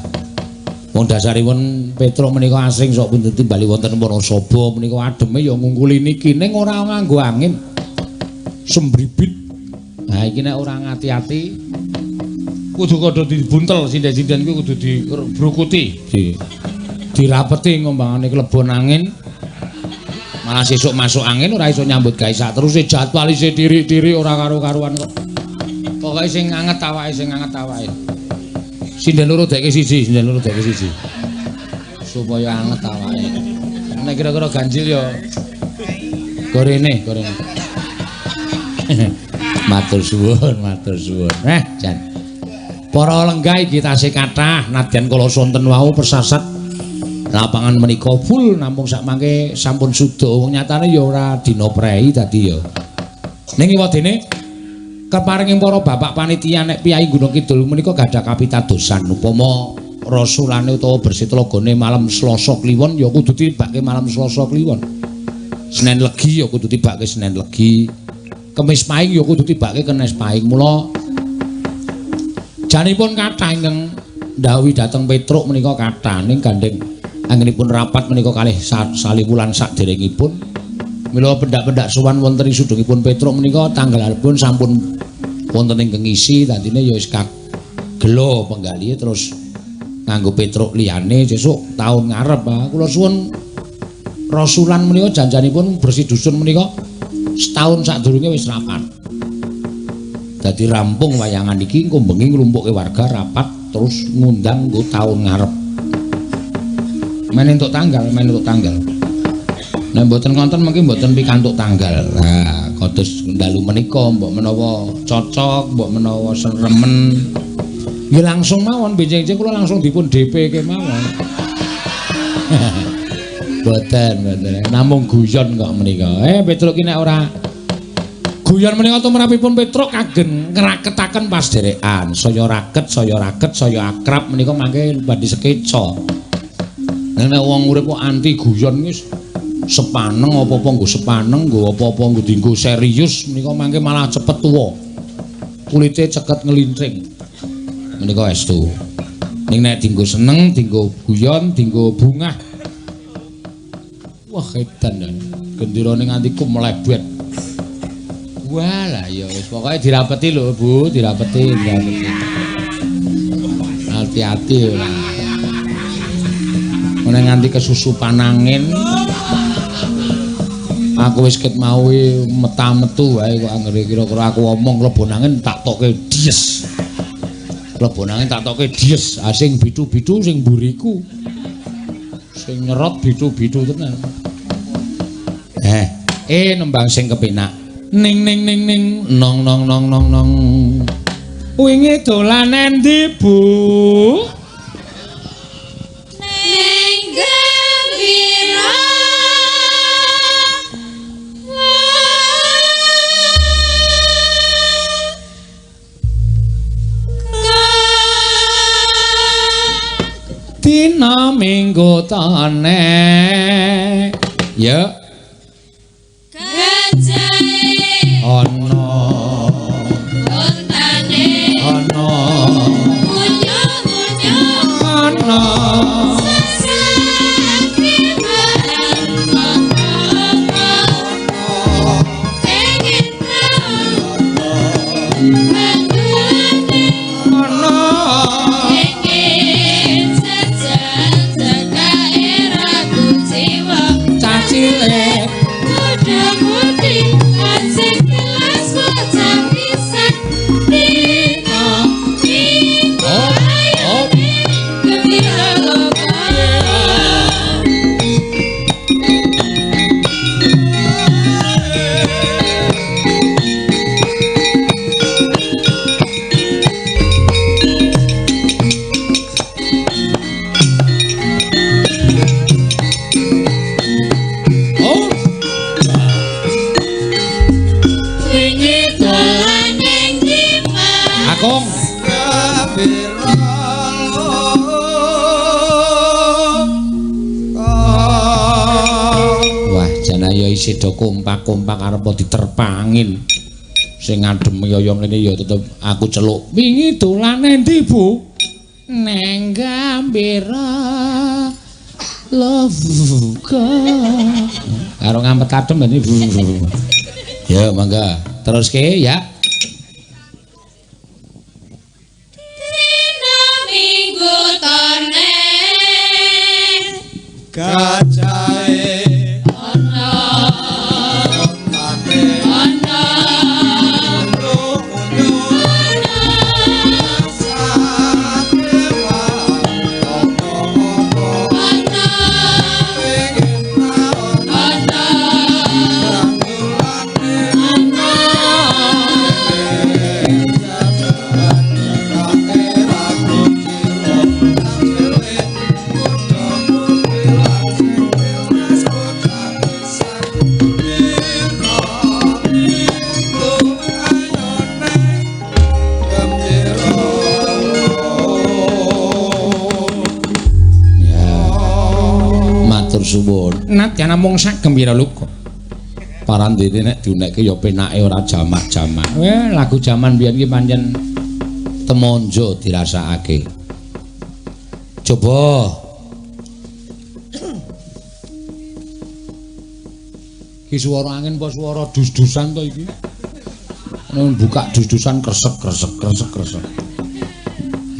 Wong dasaripun Petruk menika asring sok pundi timbali wonten Wonosobo menika ademe ya ngungkuli niki ning ora nganggo angin. Sembribit. Nah iki nek ora ngati-ati kudu padha dibuntel sinden-sinden kuwi kudu dibrukuti, dirapeti ngombangane klebon angin. Malah sesuk masuk angin ora iso nyambut gawe sak teruse jadwal isih diri-diri ora karo-karuan kok. Pokoke sing anget awake, sing anget awake. Sinden loro dekke siji, sinden loro dekke siji. Supaya anget awake. Nek kira-kira ganjil ya gorene, gorene. Matur suwun, matur suwun. Jan. Para lenggah iki tasih kathah nadyan kala sonten wau persasat lapangan menika full namung sakmangke sampun suda wong nyatane ya ora dina prei dadi ya. Ning ewadene keparinging para bapak panitia nek piyai Gunung Kidul menika gadah kapitadosan upama rasulane utawa bersih tlogone malam Selasa Kliwon ya kudu tibake malam Selasa Kliwon. Senen Legi ya kudu tibake Senen Legi. Kemis Pahing ya kudu tibake Kemis Pahing. Mula janipun kathah ingkang ndhawuhi dhateng Petruk menika kathah ning gandeng anggenipun rapat menika kalih saliwulan saderengipun. Mila pendak-pendak sowan wonten ing sudungipun Petruk menika tanggalipun sampun wonten ingkang ngisi dadine ya wis kagelo penggalihe terus nganggo Petruk liyane sesuk taun ngarep. Kula suwun rasulan menika janjanipun bersih dusun menika setahun sadurunge wis rapat. Dadi rampung wayangan iki engko bengi nglumpukke warga rapat terus ngundang nggo taun ngarep. Men entuk tanggal, men entuk tanggal. Nek mboten konten mungkin mboten pikantuk tanggal. Nah, kados dalu menika mbok menawa cocok, mbok menawa seremen. Nggih langsung mawon benjing-benjing kula langsung dipun DP-ke mawon. Mboten, mboten. Namung guyon kok menika. Petruk ki nek ora guyon menika tumrapipun Petruk kagem ngraketaken pasderekan. Saya raket, saya raket, saya akrab menika mangke badhe sekeca. Nek wong urip kok anti guyon wis sepaneng apa-apa nggo sepaneng, nggo apa-apa nggo dienggo serius menika mangke malah cepet tuwa. Kulite ceket nglintring. Menika estu. Ning nek dienggo seneng, dienggo guyon, dienggo bungah. Wah, edan dan genderane nganti kumlebet. Walah ya wis pokoke dirapeti lho, Bu, dirapeti, dirapeti. Hati-hati lah. Nek nganti kesusupan angin. Aku wis ket mau meta-metu wae kok anggere kira-kira aku omong klebon angin tak toke dies. Klebon angin tak toke dies, ah sing bitu-bitu sing mburiku. Sing nyerot bitu-bitu tenan. Nembang sing kepenak. Ning ning ning ning nong nong nong nong nong. Wingi dolan endi, Bu? Ning gembira. Dina Minggu tane. Ya. Gajahe ana ontane ana unyu-unyu ana ana cacile. Lah ya isih do kompak-kompak arep diterpangin. Sing ngadem kaya ngene ya tetep aku celuk. Wingi dolane endi, Bu? Neng Gambira Loka. Karo ngampet adem ini. Ya, mangga. Teruske ya. Dina Minggu tone gajahe ana ana Suwun. Nadyan namung sak gembira luka. Parandene nek diunekke ya penake ora jamak-jamak. Weh, lagu jaman biyen ki pancen temonjo dirasakake. Coba. Ki swara angin apa swara dus-dusan to iki? Nek buka dus-dusan kresek-kresek kresek-kresek.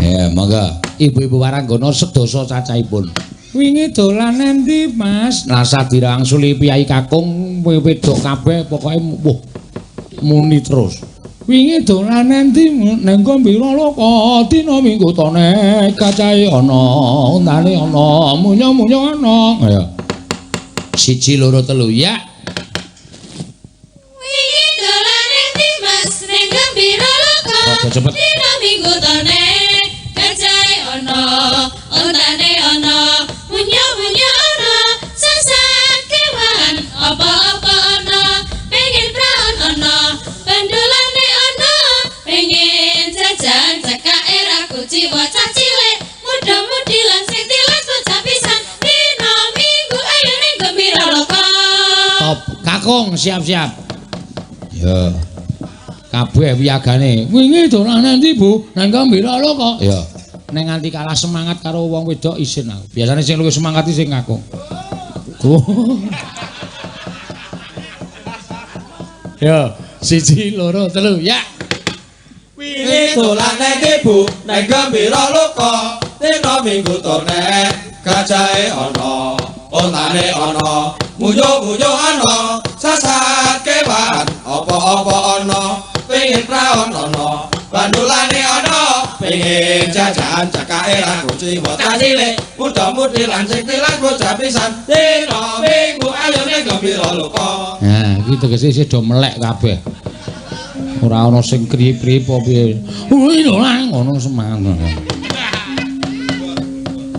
Ya, monggo. Ibu-ibu waranggana sedasa cacahipun. Wingi dolan endi, Mas? Rasa dirangsuli piyai kakung wedok kabeh pokoke wuh muni terus. Wingi dolan endi nang Gambira Loka dina Minggu tone gajahe ana, untane ana, munyo-munyo ana. Ayo. 1 2 3 ya. Wingi dolan endi, Mas? Nang Gambira Loka dina Minggu tone gajahe ana, untane ana. Munyo-munyo ana, sasat kewan, apa-apa ana, pengen praon ana, bandolane ana, pengen jajan cekake ra kuciwa cah cilik, muda-mudi lan sing tilas bocah pisan, dina Minggu ayo ning Gembira Loka. Top, kakung siap-siap. Ya. Kabeh wiyagane. Wingi dolan endi, Bu? Nang Gembira Loka. Ya. Nek nganti kalah semangat karo wong wedok isin aku. Biasane sing luwih semangat iki sing kakung. Ya, 1 2 3 ya. Wingi dolan endi, Bu? Nang Gembira Loka dina Minggu tone gajahe ana, ontane ana, munyo-munyo ana, sasat kewan, apa-apa ana, pengin praon ana, bandulane ana, pengen jajan cekake ra kuciwa cah cilik, muda-mudi lan sing tilas bocah pisan, dina Minggu ayo ning Gembira Loka. Nah, iki tegese isih do melek kabeh. Ora ana sing kriye-kriye apa piye. Wih, ora ngono semangat.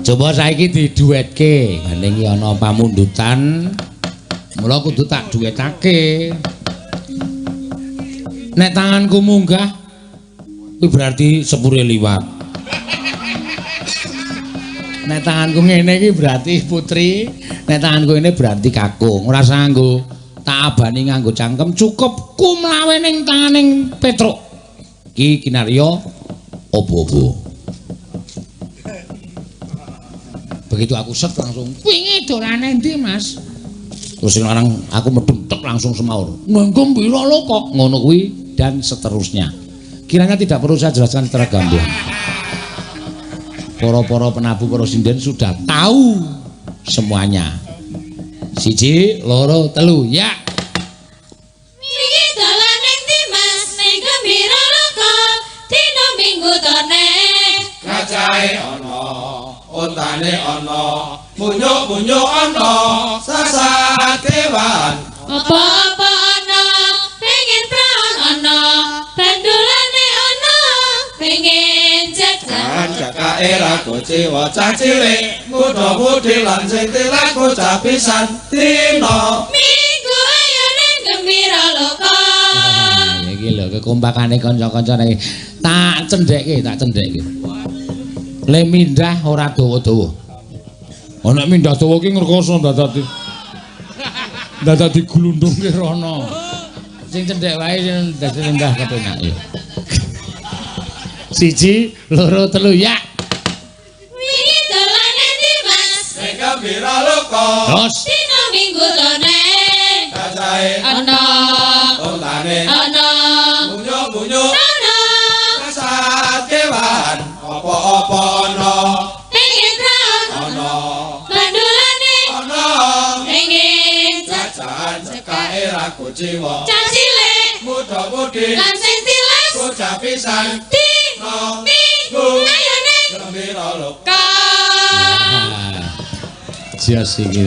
Coba saiki diduetke, gandeng iki ana pamundutan. Mula kudu tak duetake. Nek tanganku munggah kuwi berarti sepure liwat. Nek tanganku ngene iki berarti putri, nek tanganku ngene berarti kakung. Ora usah nganggo tak abani nganggo cangkem, cukup kumlawe ning tanganing Petruk. Ki kinarya obo-obo. Begitu aku set langsung, wingi dolane endi, Mas? Terus sing lanang aku medhun tek langsung semaur. Nang Gembira Loka ngono kuwi dan seterusnya. Kiranya tidak perlu saya jelaskan secara gamblang. Para-para penabuh, para sinden sudah tahu semuanya. 1 2 3 ya. Wingi dolan endi, Mas? Ning Gembira Loka dina Minggu tone gajahe ana, ontane ana, munyo-munyo ana, sasat kewan, apa-apa ana, pengen praon ana, bandulane ana, pengen jajan cekake ra kuciwa cah cilik, muda-mudi lan sing tilas bocah pisan, dina Minggu ayo ning Gembira Loka. Iki lho kekompakane kanca-kanca iki. Tak cendhekke, tak cendhekke. Le mindah ora dawa-dawa. Ana mindah dawa ki ngrekoso dadati. Dadak digulundhungke rono. Sing cendhek wae sing dadi lenggah kepenak ya. 1 2 3 ya. Wingi dolan endi Mas? Ning gembira loka. Terus Dina Minggu tone. Gajahe ana ontane. Ana munyo-munyo. Ana sasat kewan apa-apa ana. Pengen raon ana mandulane ana pengen jajan cekake ra kuciwa. Cah cilik muda-mudi lan sing tilas bocah pisan di minggu ayo ning gembira loka. Jos iki.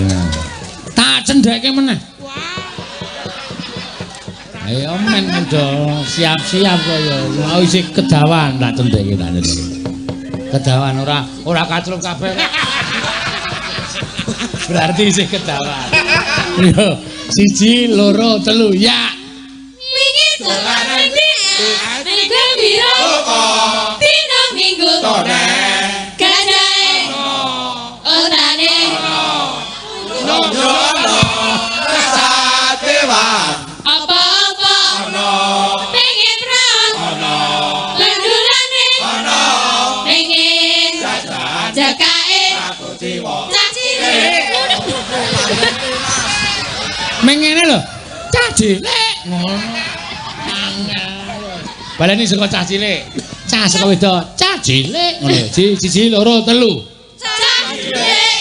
Tak cendheke meneh. Ayo men do siap-siap kaya mau isih kedawan tak cendheke tak cendheke. Kedawan ora ora kaclup kabeh. Berarti isih kedawan. Yo, 1 2 3 ya. Wingi dolan endi? Ning gembira loka. Dina Minggu tone gajahe ontane munyo ana sasat kewan apa-apa ana pengen raon ana landulane ana pengen jajan jakake ra kuciwa. Cah cilik. Mengene lho. Cah cilik ngono. Angel. Baleni saka cah cilik. Cah saka wedok, cah cilik ngono. 1 2 3. Cah cilik.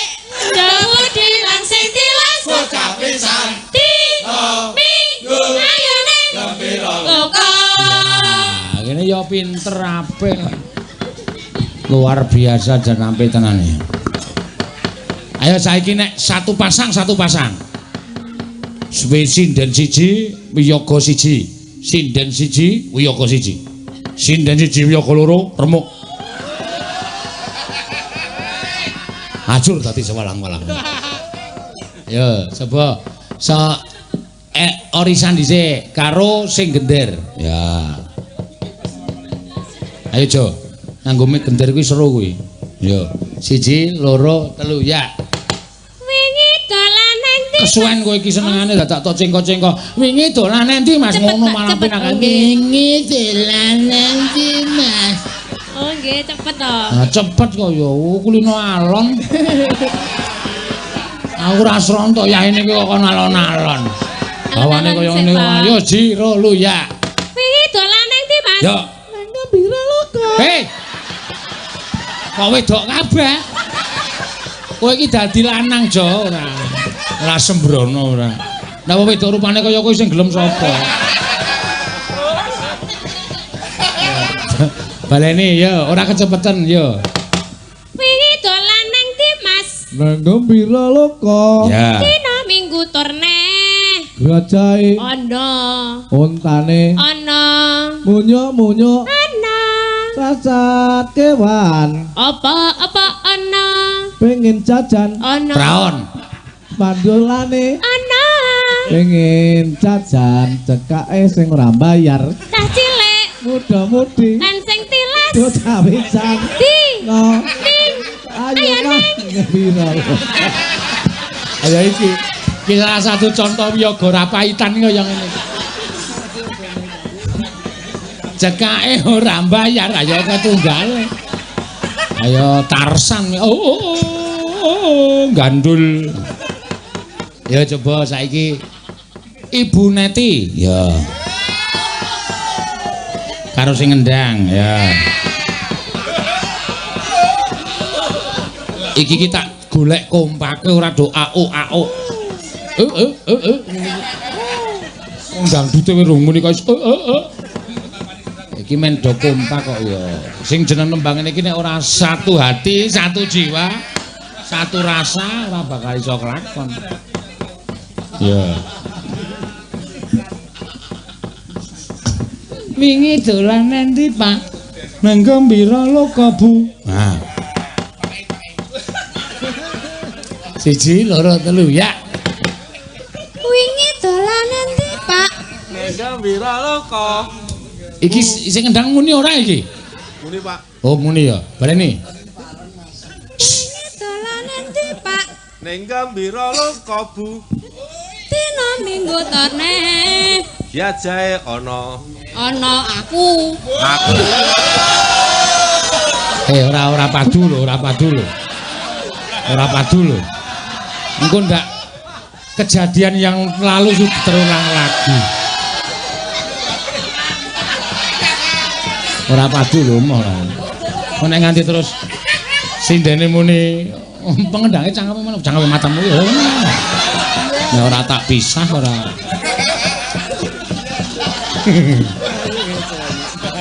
Dawudi lan sing tilas bocah pisan di minggu ayo ning gembira loka. Nah, kene ya pinter apik. Luar biasa jan ampe tenan ya. Ayo saiki nek satu pasang satu pasang. Suwe sinden 1, wiyaga 1. Sinden 1, wiyaga 1. Sinden 1, wiyaga 2, remuk. Ajur dadi sewalang-walang. Yo, coba so orisan dhisik karo sing gender. Ya. Ayo Jo, nganggo mic gender kuwi seru kuwi. Yo, 1 2 3 ya. Wingi dolan endi? Kesuwen kowe iki senengane dadak tok cengko-cengko. Wingi dolan endi Mas ngono malah penak. Wingi dolan endi Mas? Oh nggih, cepet to. Nah, cepet kok ya, kulino alon. Aku ora srontok yahene iki kok kon alon-alon. Hawane kaya ngene kok. Yo ji ro lu ya. Wingi dolan endi Mas? Yo. Nang gembira loka. Hei. Kok wedok kabeh? Kowe iki dadi lanang Jo ora. Ora sembrono ora. Lah wong wedok rupane kaya kowe sing gelem sapa? Baleni yo, ora kecepetan yo. Wingi dolan nang ndi Mas? Nang gembira loka. Ya. Dina Minggu turne. Gajahe ana. Ontane. Ana. Munyo-munyo. Ana. Sasat kewan. Apa-apa ana. Pengen jajan. Ana. Praon. Mandulane. Ana. Pengen jajan cekake sing ora bayar. Cah cilik. Muda-mudi. Lan sing tilas. Bocah pisan. Di. No. Ning. Ayo nang gembira. Ayo iki. Iki salah satu contoh wiyaga rapaitan kaya ngene iki. Cekake ora mbayar, ayo ketunggale. Ayo Tarsan. Oh, oh, oh, gandul. Ya coba saiki Ibu Neti. Ya. Karo sing ngendang, ya. Iki ki tak golek kompake ora do au au. Wong dangdute wis rung muni kaya Iki men do kompak kok ya. Sing jeneng nembang ngene iki nek ora satu hati, satu jiwa, satu rasa ora bakal iso kelakon. Ya. Wingi dolan endi, Pak? Nang Gembira Loka, Bu. Nah. 1 2 3 ya. Wingi dolan endi, Pak? Nang Gembira Loka. Iki sing ngendang muni ora iki? Muni, Pak. Oh, muni ya. Baleni. Wingi dolan endi, Pak? Ning Gembira Loka, Bu. Dina Minggu tone Gajahe ana. Ana aku. Aku. Ora padu lho, ora padu lho. Ora padu lho. Engko ndak kejadian yang lalu sudah terulang lagi. Ora padu lho moh lah. Nek nganti terus sindene muni pengendange cangkeme mana? Cangkeme matamu ya. Nek ora tak pisah ora.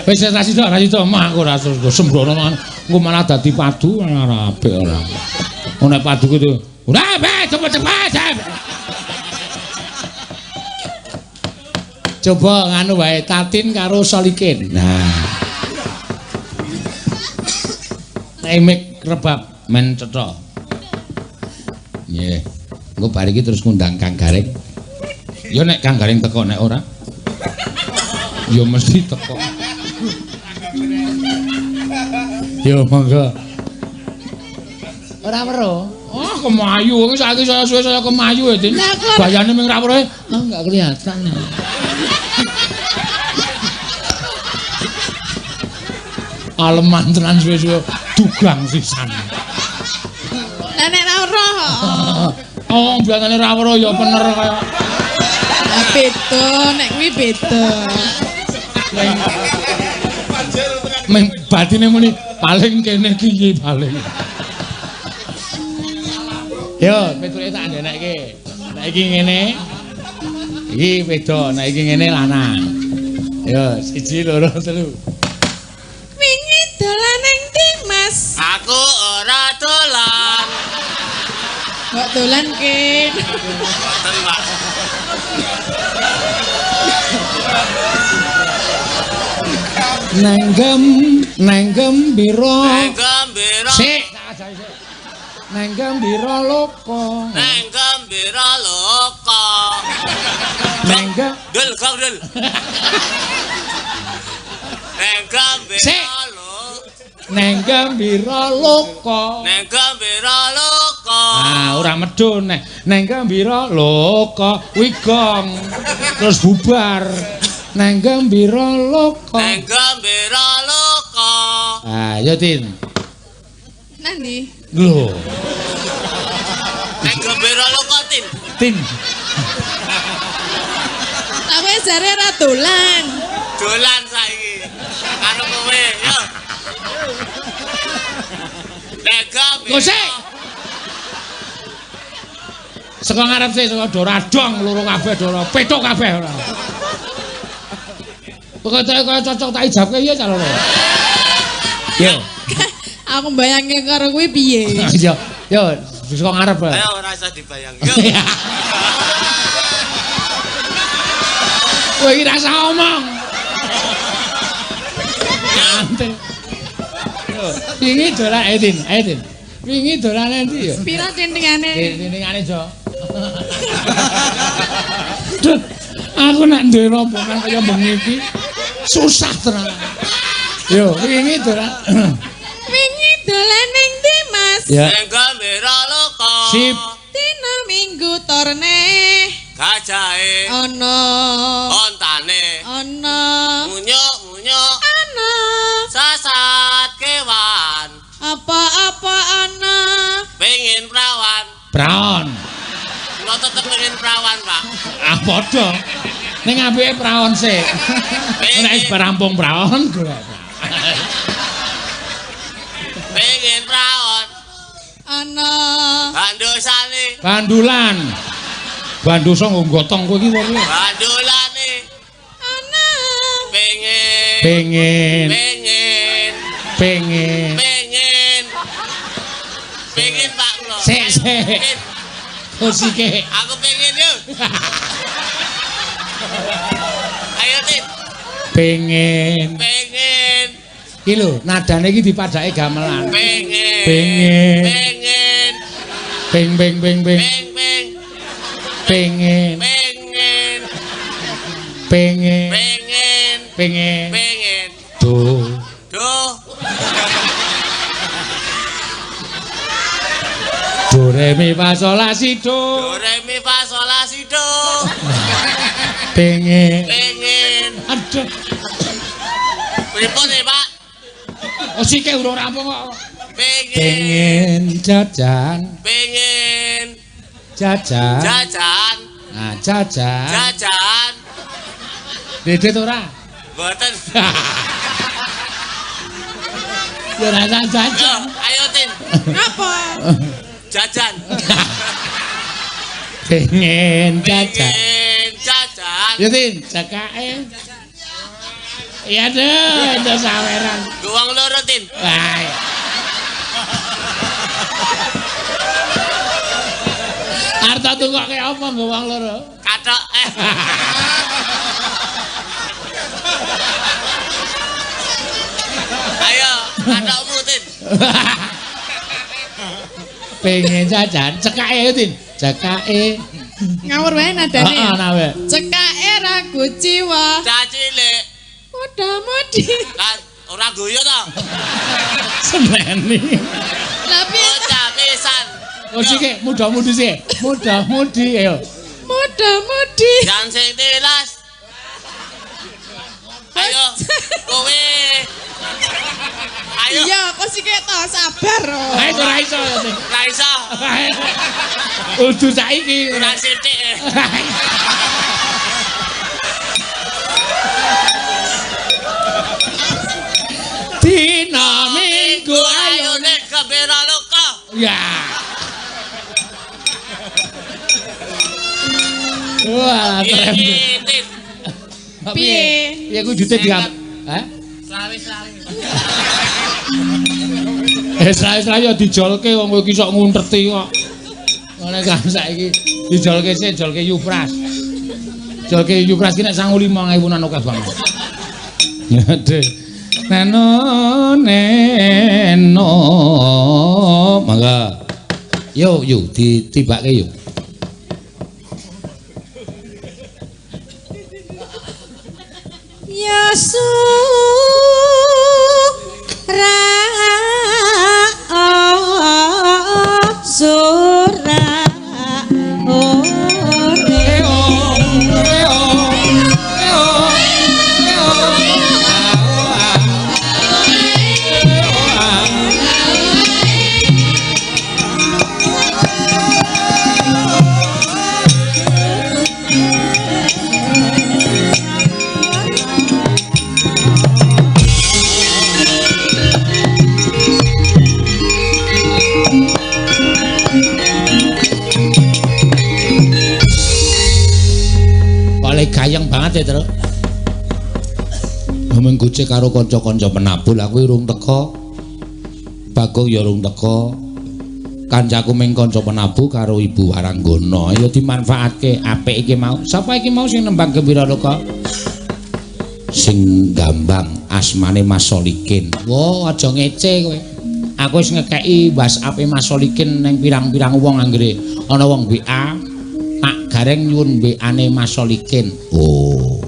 Wis ra sida mah aku ora sembrono engko malah dadi padu ora apik ora. Nek padu kuwi ora apik cepet-cepet. Coba nganu wae Tatin karo Solikin. Nah. Nek mik rebab men cetha. Nggih. Engko bar iki terus ngundang Kang Gareng. Ya nek Kang Gareng teko nek ora ya mesti teko. Yo monggo. Ora weruh. Oh, kemayu. Wong saiki saya suwe saya kemayu ya, Din. Bayane ming ra weruh. Oh, enggak kelihatan. Aleman tenan suwe-suwe dugang sisan. Lah nek ra weruh. Oh, biasane ra weruh ya pener kaya. Lah beda, nek kuwi beda. Ming batine muni paling kene iki paling. Yo, petruke tak ndenekke. Nek iki ngene. Iki beda, nek iki ngene lanang. Yo, 1 2 3. Wingi dolan ning ndi, Mas? Aku ora dolan. Kok dolan kin? Boten, Pak. Neng gembira. Neng gembira. Sik, tak ajari sik. Neng gembira loka. Neng gembira loka. Neng dul gong dul. Neng gembira loka. Neng gembira loka. Neng gembira loka. Ah, ora medun nek neng gembira loka kuwi gong. Terus bubar. Neng gembira loka. Neng gembira loka. Ah, yo Tin. Nandi? Lho. Neng gembira loka Tin. Tin. Aku jare ora dolan. Dolan saiki. Karo kowe, yo. Neng gembira. Sik. Saka ngarep sik saka doradong loro kabeh dora petuk kabeh ora. Pokoke kaya cocok tak ijabke ya calone. Yo. Aku mbayangke karo kuwi piye? Yo, yo saka ngarep. Ayo ora usah dibayang. Yo. Kowe iki rasa omong. Ante. Yo, wingi dolan ayo Tin, ayo Tin. Wingi dolan endi yo? Pira tintingane? Tintingane, Jo. Duh, aku nek duwe rombongan kaya bengi iki susah tenan. Yo, wingi dolan. Wingi dolan ning ndi, Mas? Ya. Neng gembira loka. Sip. Dina Minggu torne gajahe ana ontane ana munyuk-munyuk ana sasat kewan apa-apa ana pengin prawan. Praon. Kula tetep pengin prawan, Pak. Ah padha. Ning apike praon sik. Nek wis rampung praon golek. Pengin praon. Ana bandusane. Bandulan. Bandusa nggo gotong kowe iki wong iki. Bandulane. Ana pengin. Pengin. Pengin. Pengin. Pengin. Pengin Pak kula. Sik sik. Musike. Aku pengen yo. Ayo Tin. Pengen. Pengen. Iki lho, nadane iki dipadake gamelan. Pengen. Pengen. Pengen. Peng peng peng peng. Peng peng. Pengen. Pengen. Pengen. Pengen. Pengen. Pengen. Duh. Duh. Do Do re mi fa sol la si do. Do re mi fa sol la si do. Pengen. Pengen. Aduh. Pripun e, Pak? Oh sike urung rampung kok. Pengen. Pengen jajan. Pengen jajan. Jajan. Nah, jajan. Jajan. Dedet ora? Mboten. Ya ora jajan. Ayo, Tin. Apa? Jajan. Pengen jajan. Pengen jajan. Ya Tin, cekake. Ya duh, itu saweran. Wong loro, Tin. Wah. Arta tukoke apa nggo wong loro? Kathok. Ayo, kathokmu, Tin. Pengen jajan, cekake ayo, Tin. Cekake. Ngawur wae nadane. Heeh, nawe. Cekake ra guciwa. Cah cilik. Muda-mudi. Lah ora guyu to. Seneni. Lah piye to? Bocah pisan. Oh sike, muda-mudi sik. Muda-mudi ayo. Muda-mudi. Jan sing tilas. Ayo, kowe. Ayo. Iya, kok sike to sabar. Oh. Ayo ora iso ya, Tin. Ora iso. Udu saiki. Ora sithik. Dina Minggu ayo nek gembira loka. Ya. Wah, keren. Piye, Tin? Piye? Piye ku jute diam? Hah? Selawe-selawe. Selawe-selawe ya dijolke wong kowe iki sok ngunteti kok. Ngene kan saiki dijolke sik, jolke Yupras. Jolke Yupras ki nek 95.000-an akeh banget. Aduh. Neno neno mangga. Yo yo ditibake yo. Ya ra sura Oleh gayeng banget ya, Tru. Ngomong gojek karo kanca-kanca penabul aku urung teka. Bagong ya urung teka. Kancaku ming kanca penabu karo Ibu Waranggana. Ya dimanfaatke apik iki mau. Sapa iki mau sing nembang Gembira Loka? Sing gambang asmane Mas Solikin. Wah, aja ngece kowe. Aku wis ngekeki WhatsApp-e Mas Solikin ning pirang-pirang wong anggere ana wong WA. Pak Gareng nyuwun WA-ne Mas Solikin. Oh,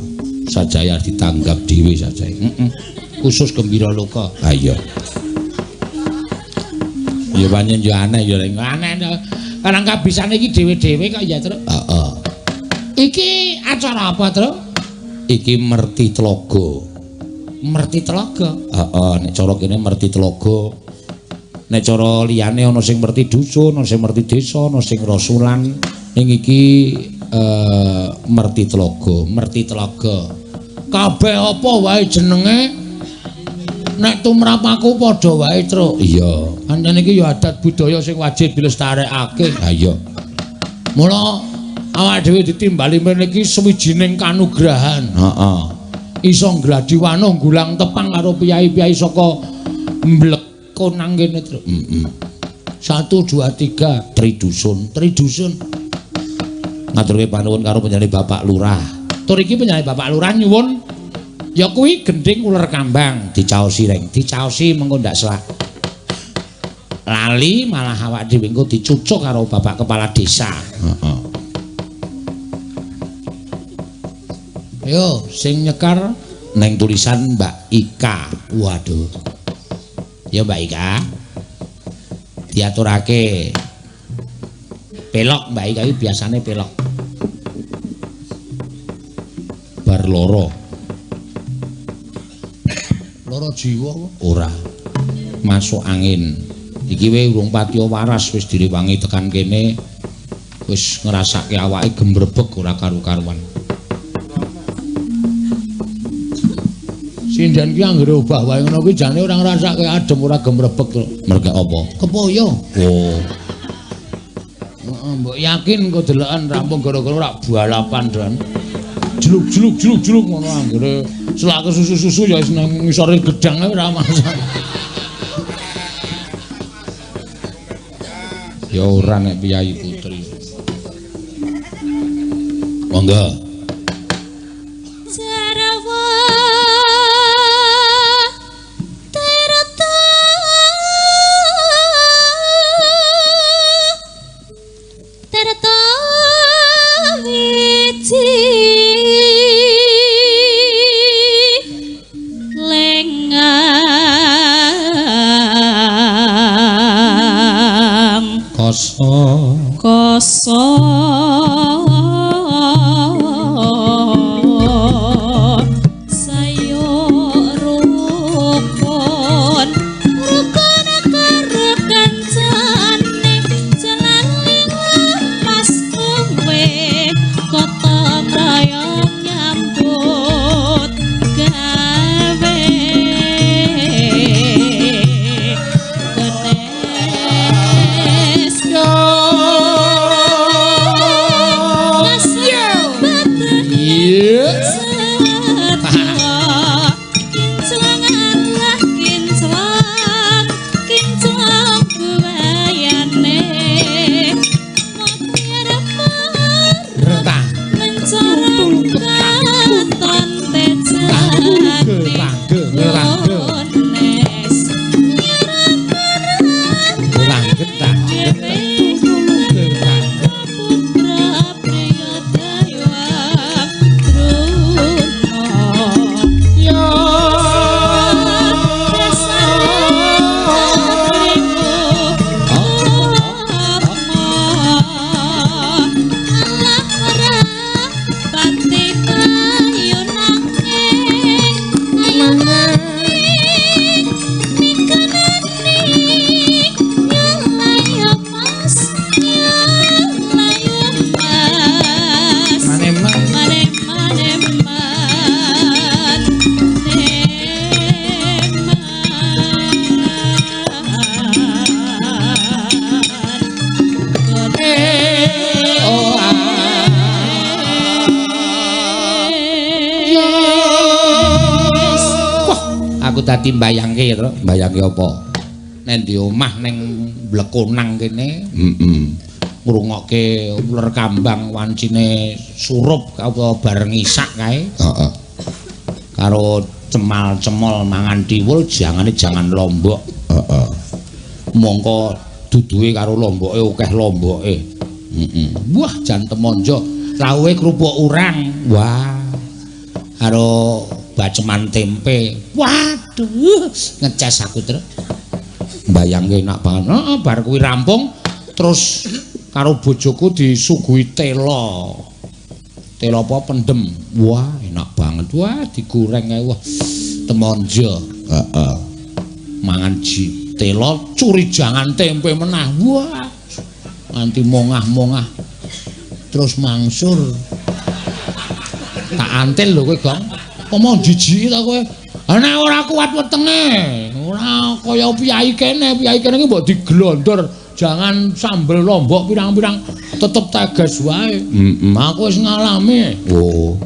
sajaya ditanggap dhewe sajaya. Heeh. Khusus Gembira Loka. Ha iya. Ya pancen ya aneh ya ning aneh. Karang kabisane iki dhewe-dhewe kok ya, Truk. Heeh. Iki acara apa, Truk? Iki Merti Tlaga. Merti Tlaga? Heeh, nek cara kene Merti Tlaga. Nek cara liyane ana sing merti dusun, ana sing merti desa, ana sing rasulan. Ning iki Merti Tlaga, Merti Tlaga. Kabeh apa wae jenenge nek tumrap aku padha wae, Truk. Iya. Pancen iki ya adat budaya sing wajib dilestarekake. Ha iya. Mula awake dhewe ditimbali mrene iki sawijining kanugrahan. Heeh. Iso nggladi wanuh gulang tepang karo piyai-piyai saka mblekon nang kene, Truk. Heeh. 1 2 3 Tridusun, Tridusun. Ngaturke panuwun karo panjenengane Bapak Lurah. Tur iki panjenengane Bapak Lurah nyuwun ya kuwi gendhing uler kambang dicaosi reng, dicaosi mengko ndak selak. Lali malah awak dhewe engko dicucuk karo Bapak Kepala Desa. Heeh. Yo sing nyekar neng tulisan Mbak Ika. Waduh. Ya Mbak Ika. Diaturake. Pelok Mbak iki biasane pelok. Bar loro. Loro jiwa ora. Masuk angin. Iki we urung patiya waras wis direwangi tekan kene. Wis ngrasake awake gembrebeg ora karu-karuan. Sinden ki anggere obah wae ngono kuwi jane ora ngrasake adem ora gembrebeg to. Merga apa? Kepoyo. Oh. Heeh, mbok yakin kok deloken rampung gara-gara ora balapan, Dran. Jeluk-jeluk jeluk-jeluk ngono anggere selak susu-susu ya wis nang ngisore gedang ae ora masalah. Ya ora nek piyayi putri. Monggo. Jarawa Tirta Tirta wiji Lengang Koso Koso Dadi mbayangke ya, Tru. Mbayangke apa? Nek di omah ning Blekonang kene, heeh. Ngrungokke uler kambang wancine surup apa bareng isak kae. Heeh. Karo cemal-cemol mangan tiwul jangane jangan lombok. Heeh. Mongko duduhe karo lomboke akeh lomboke. Heeh. Wah, jan temonjo. Lawuhe kerupuk urang. Wah. Karo baceman tempe. Waduh, ngeces aku, Tru. Mbayangke enak banget. Heeh, bar kuwi rampung terus karo bojoku disuguhi tela. Tela apa pendem. Wah, enak banget. Wah, digoreng kae. Wah, temonjo. Heeh. Mangan tela curi jangan tempe menah. Wah. Nganti mongah-mongah. Terus mangsur. Tak antil lho kowe, Gong. Omong jijiki ta kowe? Nek ora kuat wetenge, ora kaya piyai kene iki mbok diglondor jangan sambel lombok pirang-pirang tetep tegas wae. Heeh. Aku wis ngalami. Oh.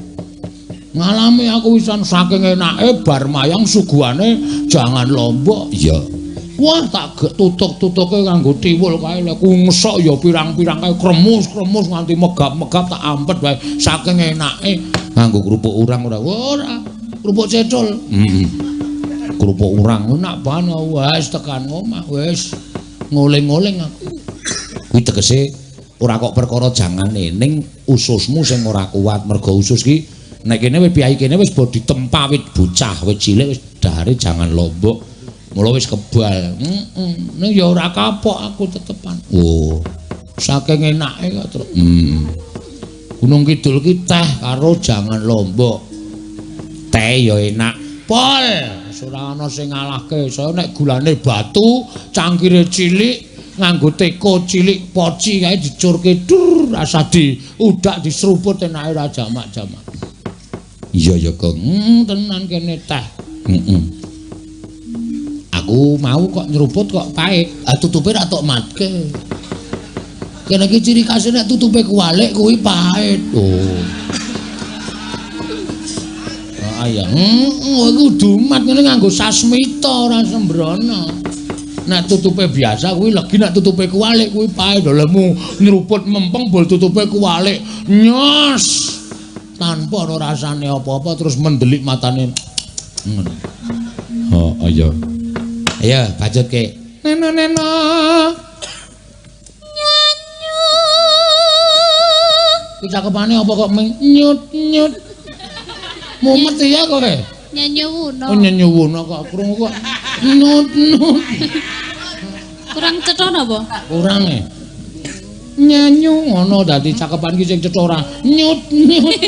Ngalami aku wisan saking enake bar mayang suguhane jangan lombok. Iya. Wah, tak tutuk-tutuke nganggo tiwul kae lek ngesok ya pirang-pirang kae kremus-kremus nganti megap-megap tak ampet wae saking enake. Nganggo kerupuk urang ora? Ora, kerupuk cecul. Heeh. Kerupuk urang enak banget wis tekan omah wis ngoling-ngoling aku. Kuwi tegese ora kok perkara jangane ning ususmu sing ora kuat mergo usus ki nek kene wis piyai kene wis mbok ditempa wit bocah wit cilik wis dahare jangan lombok. Mula wis kebal. Heeh. Ning ya ora kapok aku tetepan. Oh. Saking enake kok, Truk. Gunung Kidul ki teh karo jangan lombok. Teh ya enak. Pol, ora ana sing ngalahke. Saya nek gulane batu, cangkire cilik, nganggo teko cilik poci kae dicurke dur rasa diudak diseruput enake ora jamak-jamak. Iya ya, Gong. Tenan kene teh. Heeh. Aku mau kok nyeruput kok pahit. Ah tutupe ra tok matke. Kene iki ciri khase nek tutupe kuwalik kuwi pahit. Oh. Ah ya, heeh, iku dumat ngene nganggo sasmita ora sembrono. Nek tutupe biasa kuwi legi, nek tutupe kuwalik kuwi pahit. Lemu nyeruput mempeng bol tutupe kuwalik. Nyos. Tanpa ana rasane apa-apa terus mendelik matane. Ngono. Oh, iya. Ayo bacutke. Neno neno. Nyanyu. Iki cakepane apa kok nyut nyut. Mumet ya kowe. Nyanyuwuna. Oh nyanyuwuna kok krungu kok nyut nyut. Kurang cetha napa? Kurang e. Nyanyu ngono dadi cakepan ki sing cetha ora nyut nyut.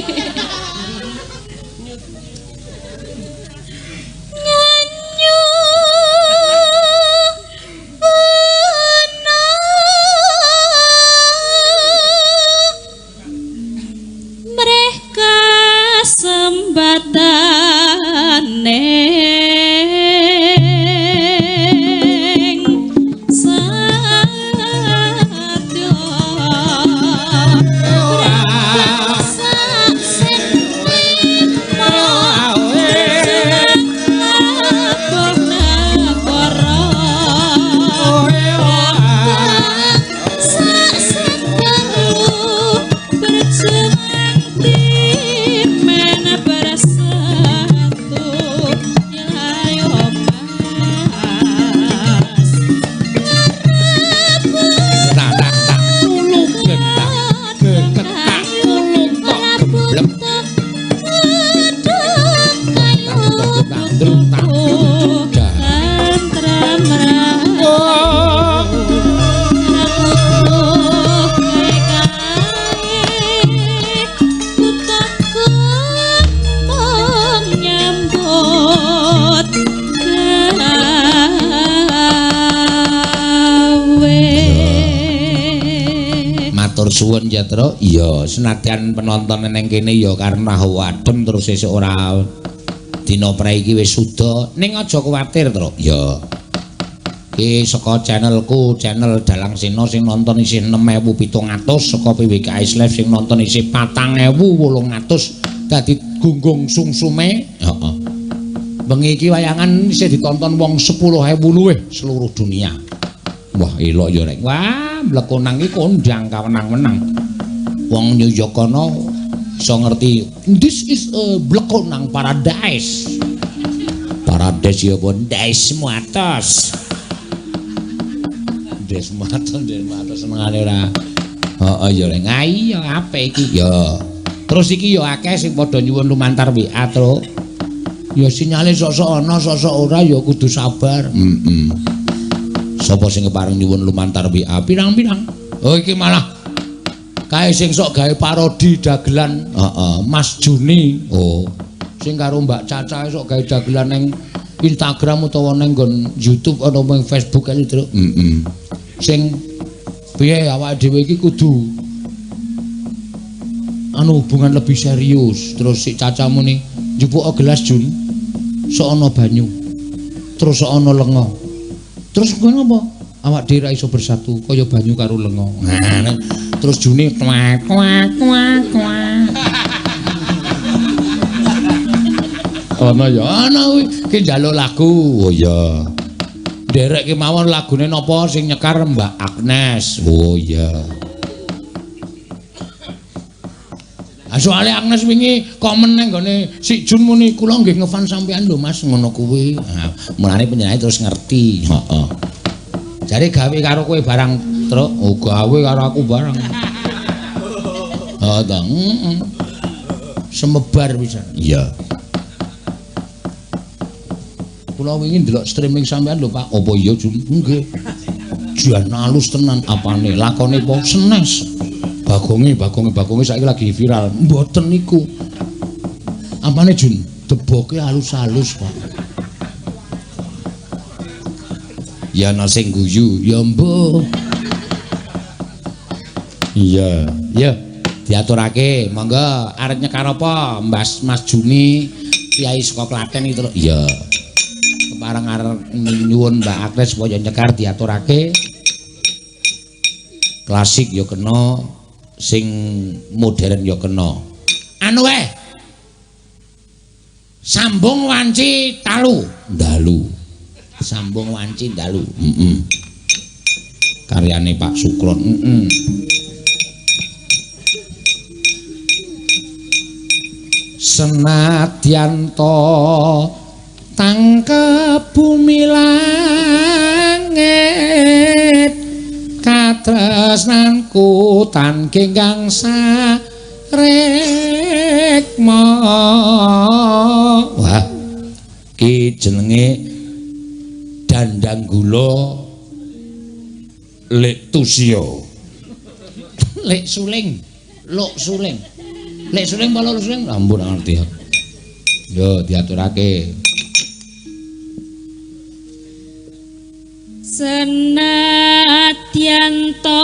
Nyanyu. Mereka sembatane Suwun ya, Truk. Iya, senadyan penonton neng kene ya karena hawa adem terus sesuk ora dina prei iki wis suda. Ning aja kuwatir, Truk. Ya. Ki saka channelku, channel Dalang Sena sing nonton isih 6700, saka PWKS Live sing nonton isih 4800. Dadi gunggung sungsume. Heeh. Bengi iki wayangan isih ditonton wong 10.000 luwih seluruh dunia. Wah, elok ya rek. Wah, mlekonang iki kondang kawenang-wenang. Wong New York kono iso ngerti this is a Blekonang paradise. Paradise ya apa ndesmu atos. Ndesmu atos, ndesmu atos senengane ora. Heeh ya rek. Ah iya apik iki ya. Terus iki ya akeh sing padha nyuwun lumantar WA, Truk. Ya sinyale sok-sok ana, sok-sok ora ya kudu sabar. Heeh. Sapa sing kepareng nyuwun lumantar WA pirang-pirang. Oh iki malah kae sing sok gawe parodi dagelan. Heeh, Mas Juni. Oh, sing karo Mbak Caca sok gawe dagelan ning Instagram utawa ning nggon YouTube atau ning Facebook kae, Truk. Heeh. Sing piye awake dhewe iki kudu anu hubungan lebih serius. Terus si Caca muni njupuk gelas Jun, sok ana banyu. Terus sok ana lenga. Terus kowe ngapa? Awak dhewe ra iso bersatu kaya banyu karo lenga. Nah, terus Juni kuak kuak kuak kuak. Ana ya, ana kuwi ki njaluk lagu. Oh iya. Nderek ki mawon lagune napa sing nyekar Mbak Agnes. Oh iya. Ah soalé Agnes wingi komen nang nggone si Jun muni kula nggih ngefan sampean lho Mas ngono kuwi. Nah, mulane panjenengane terus ngerti. Heeh. Jare gawe karo kowe barang, Truk. Oh, gawe karo aku barang. Heeh ta. Heeh. Semebar pisan. Iya. Kula wingi ndelok streaming sampean lho, Pak. Apa iya, Jun? Nggih. Jan alus tenan apane? Lakone apa? Senes. Bagonge, bagonge, bagonge saiki lagi viral. Mboten niku. Apane Jun? Deboke alus-alus, Pak. Ya ana sing guyu, ya mbuh. Iya, ya diaturake. Monggo arep nyekar apa? Mbas Mas Juni Kyai saka Klaten iki lho. Iya. Kepareng arep nyuwun Mbak Agnes supaya nyekar diaturake. Klasik ya kena, sing modern ya kena. Anu wae. Sambung wanci talu, dalu. Sambung wanci dalu. Heeh. Karyane Pak Sukron. Heeh. Senadyan to tangkep bumi langit katresnanku tan genggang sarekma. Wah, ki jenenge Dandang Gula Lek Tusya. Lek Suling, Luk Suling. Lek Suling apa Luk Suling? Ampun ngerti aku. Yo diaturake. Senadyan to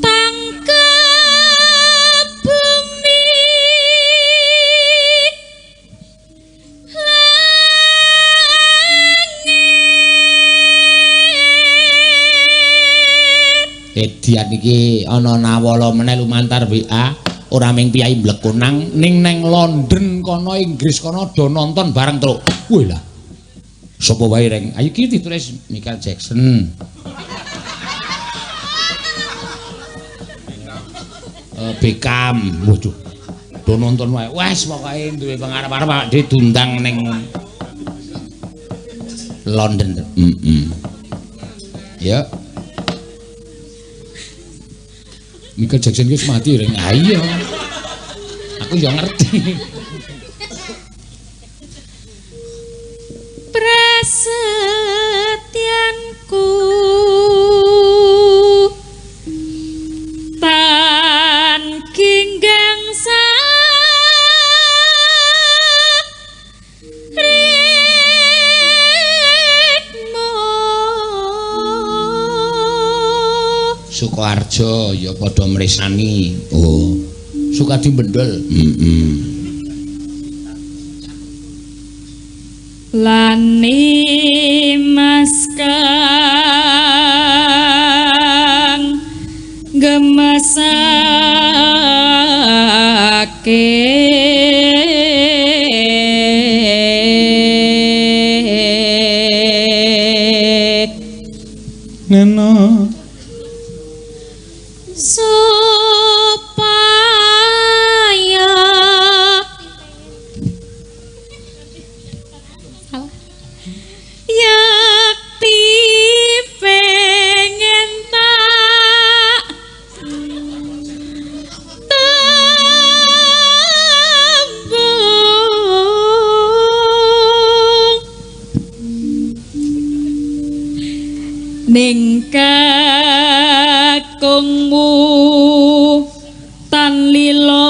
tangkep bumi langit. Edian iki ana nawala meneh lumantar WA ora ming piyai mblekonang ning neng London kono Inggris kono do nonton bareng truk. Wih lah. Sapa wae reng? Ayo iki ditulis Michael Jackson. Beckham. Waduh. Do nonton wae. Wes pokoke duwe pengarep-arep awake dhewe diundang ning London. Heeh. Ya. Michael Jackson wis mati reng. Ha iya. Aku ya ngerti. Prasetyanku tan ginggang sarikma. Sukoharjo ya padha mresani. Oh. Sukadi Bendol. Heeh. Lani mas kang gemesake Neno supaya yakti pengen tak tembung ning kakungmu tan lila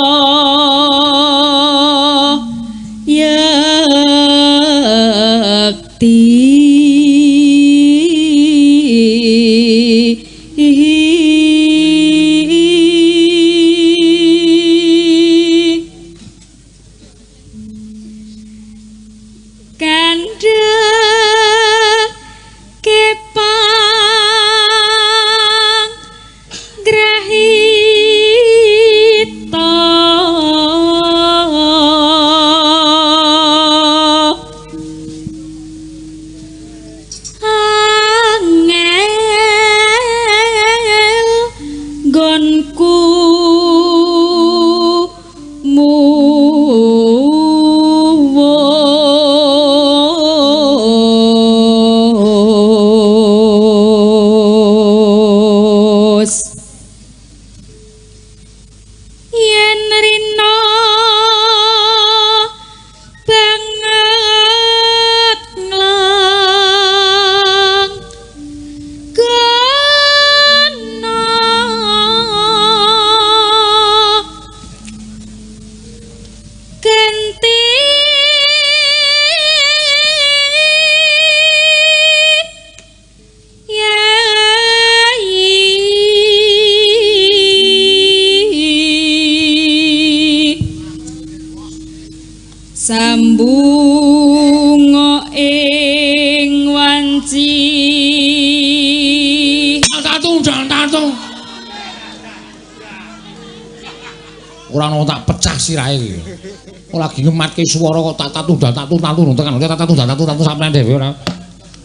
yakti. Kandha kepang grahita angel Ora ono tak pecah sirahe iki. Ora lagi ngematke swara kok tak tatu tatu tatu tekan tak tatu tatu tatu sampean dhewe ora.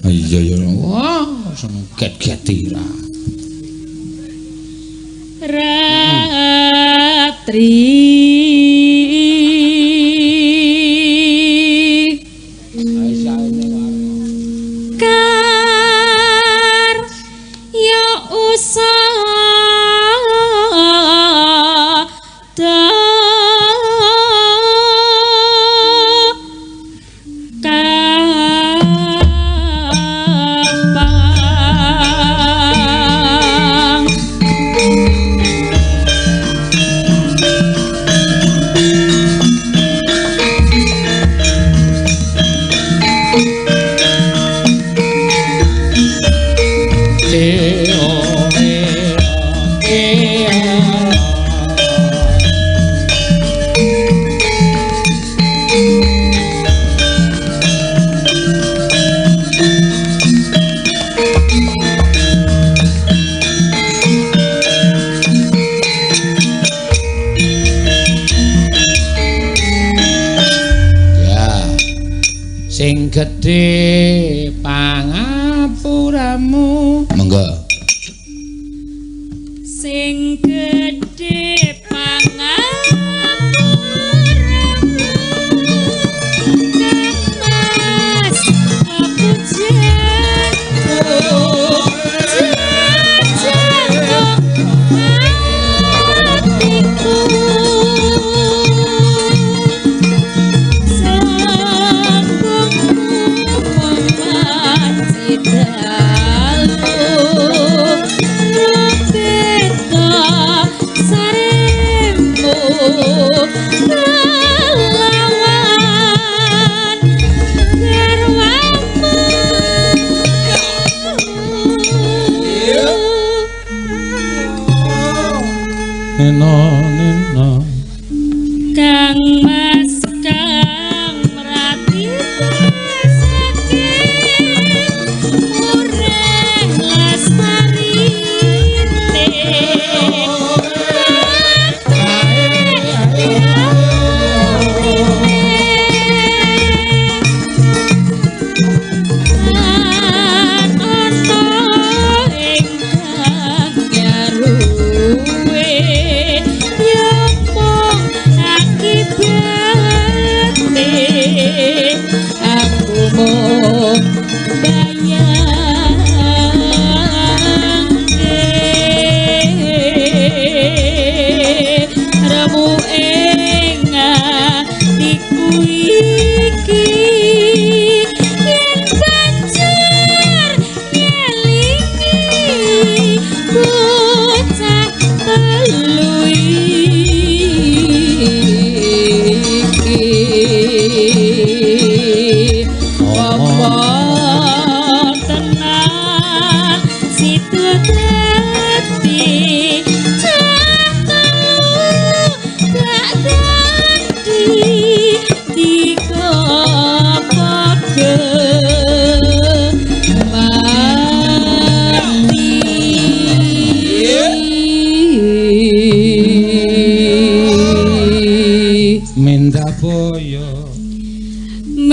Iya iya. Wah, seneng get-geti ra. Ratri kar ya usah Sing gedhe pangapuramu. Monggo. Sing gedhe pangapuramu Kang Mas kepujianku jejak hatiku. Neno neno Kang Mas Kang Rati sakit mureh lasmarine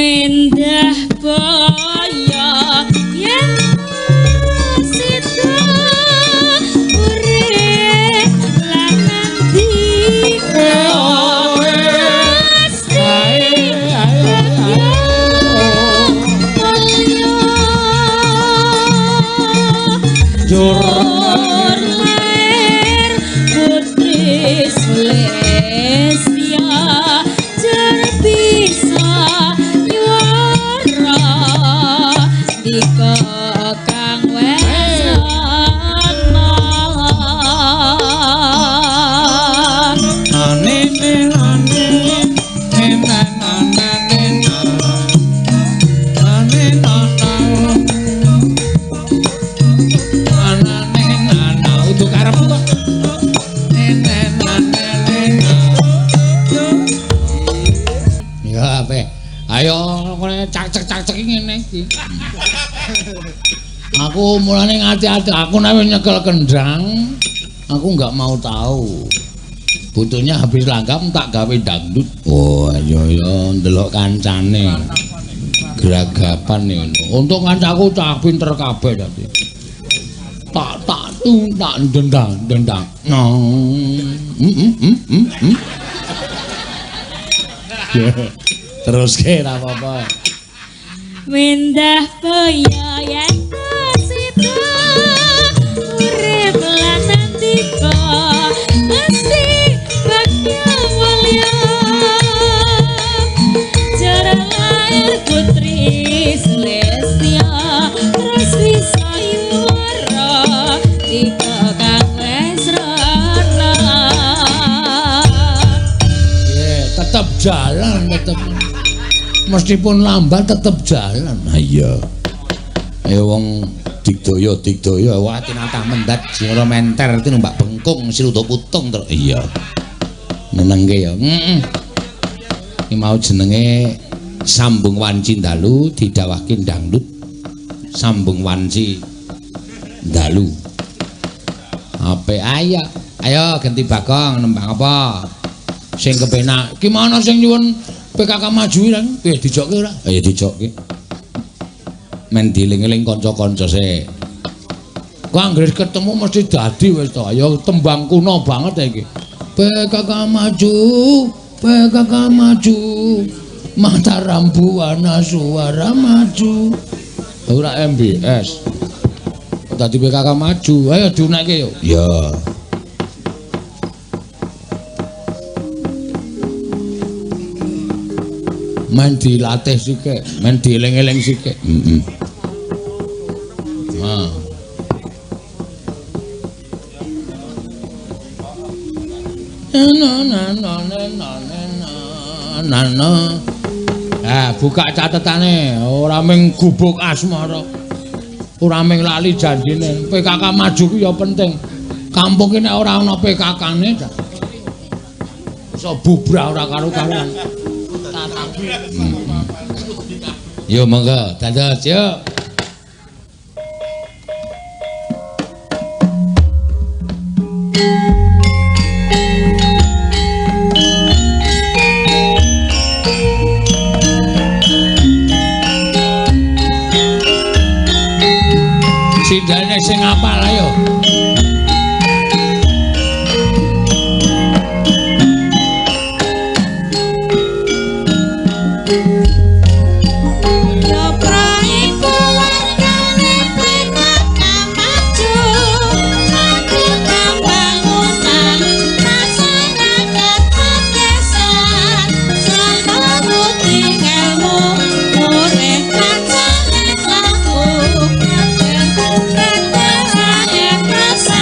Mendah boyo yen sida urip lanang dika pasti mulya jur lair putri Sulestia jer bisa dika kang wes ana anene anene anene anene anane ana udu karepmu kok nene anene. Ya ape ayo ngene cak-cak-cak ngene iki. Aku mulane ngati-ati, aku nek nyekel kendang, aku enggak mau tahu. Butuhnya habis langgam tak gawe dangdut. Oh iya ya ndelok kancane. Gragapan ngono. Untung kancaku cah pinter kabeh dadi. Tak tak tung tak dendang dendang. Terus ke ora apa-apa. Mendah boyo yen sida urip lan nandika mesti bagya mulya. Jara lahir putri Celestia terus bisa yuwara tiga kang wis rana. Tetep jalan, tetep meskipun lambat tetep jalan. Ha iya. Ayo wong digdaya digdaya wah tinatah mendat jero menter tinumbak bengkung siruda putung terus. Iya. Nenengke ya. Heeh. Iki mau jenenge Sambung Wanci Dalu didhawahke dangdut Sambung Wanci Dalu. Apik ayo. Ayo ganti Bagong nembang apa? Sing kepenak. Ki ana sing nyuwun PKK maju lan piye dijokke ora? Ya dijokke. Men dieling-eling kanca-kanca sik. Ku anggere ketemu mesti dadi wis to. Ya tembang kuno banget iki. PKK maju, PKK maju. Mataram Buana Suara maju. Ora MBS. Dadi PKK maju. Ayo diunekke yo. Ya. Men dilatih sithik, men dieling-eling sithik. Heeh. Nah. Na na na na na na na. Ah, buka catetane, ora mung gubuk asmara. Ora mung lali janjine. PKK maju ku ya penting. Kampung ki nek ora ana PKK-ne ta. Iso bubrah ora karo-karuan. Yo monggo, dados yo. Sindane sing apal ayo. Rasa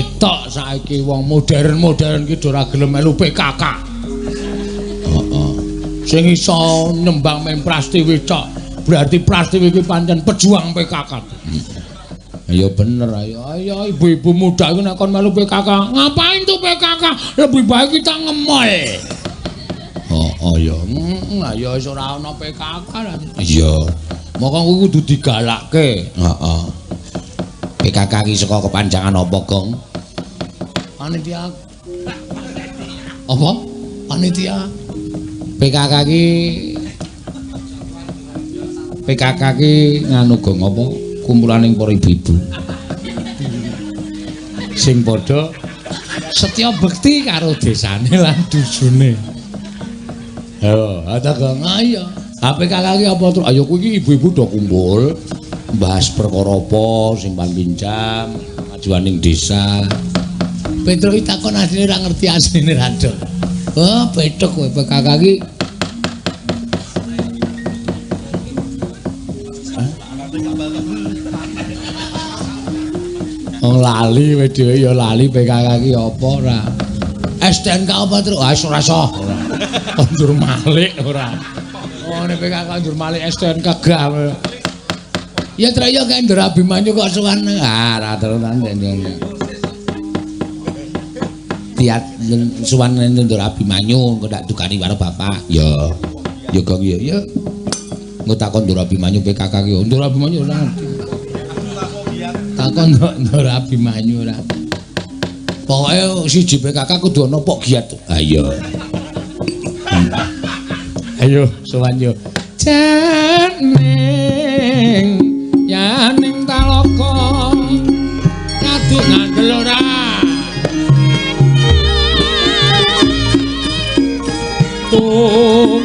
Ketok saiki wong modern-modern ki ora gelem melu PKK. Heeh. Sing iso nembang meng Prastiwi tok. Berarti Prastiwi ki pancen pejuang PKK. Ya bener, ayo ayo ibu-ibu muda iku nek kon melu PKK, ngapain tuh PKK? Lebih baik kita ngemol. Oh, oh ya, ya wis ora ana PKK lah. Iya. Moko kuwi kudu digalakke. Heeh. PKK ki saka kepanjangan apa, Gong? Panitia. Apa? Panitia. PKK ki PKK ki nganu Gong apa? Kumpulaning para ibu-ibu. Sing padha setya bekti karo desane lan dusune. Yo, ada Gong. Ayo. PKK ki apa terus? Ayo kuwi iki ibu-ibu do kumpul bahas perkara apa sing pan pinjam, kemajuaning desa. Petro iki takon asline ora ngerti asline ra dol. Oh, petok kowe PKK ki. Wong lali kowe dhewe ya lali PKK ki apa ora. STNK apa terus? Ah ora iso. Kondur malik ora. Oh nek PKK kondur malik STNK gah. Ya trek ya kae Ndra Abimanyu kok sowan. Ah ora terusan. Tiat sowan Ndra Abimanyu engko tak dukani karo bapak. Ya. Ya Gong ya. Ya. Engko takon Ndra Abimanyu PKK ki. Ndra Abimanyu ora ngerti. Takon Ndra Abimanyu ora. Pokoke siji PKK kudu ana pok giat. Ha iya. Ayo sowan yo. Janing yaning talaka ngaduk ngandel ora. Tung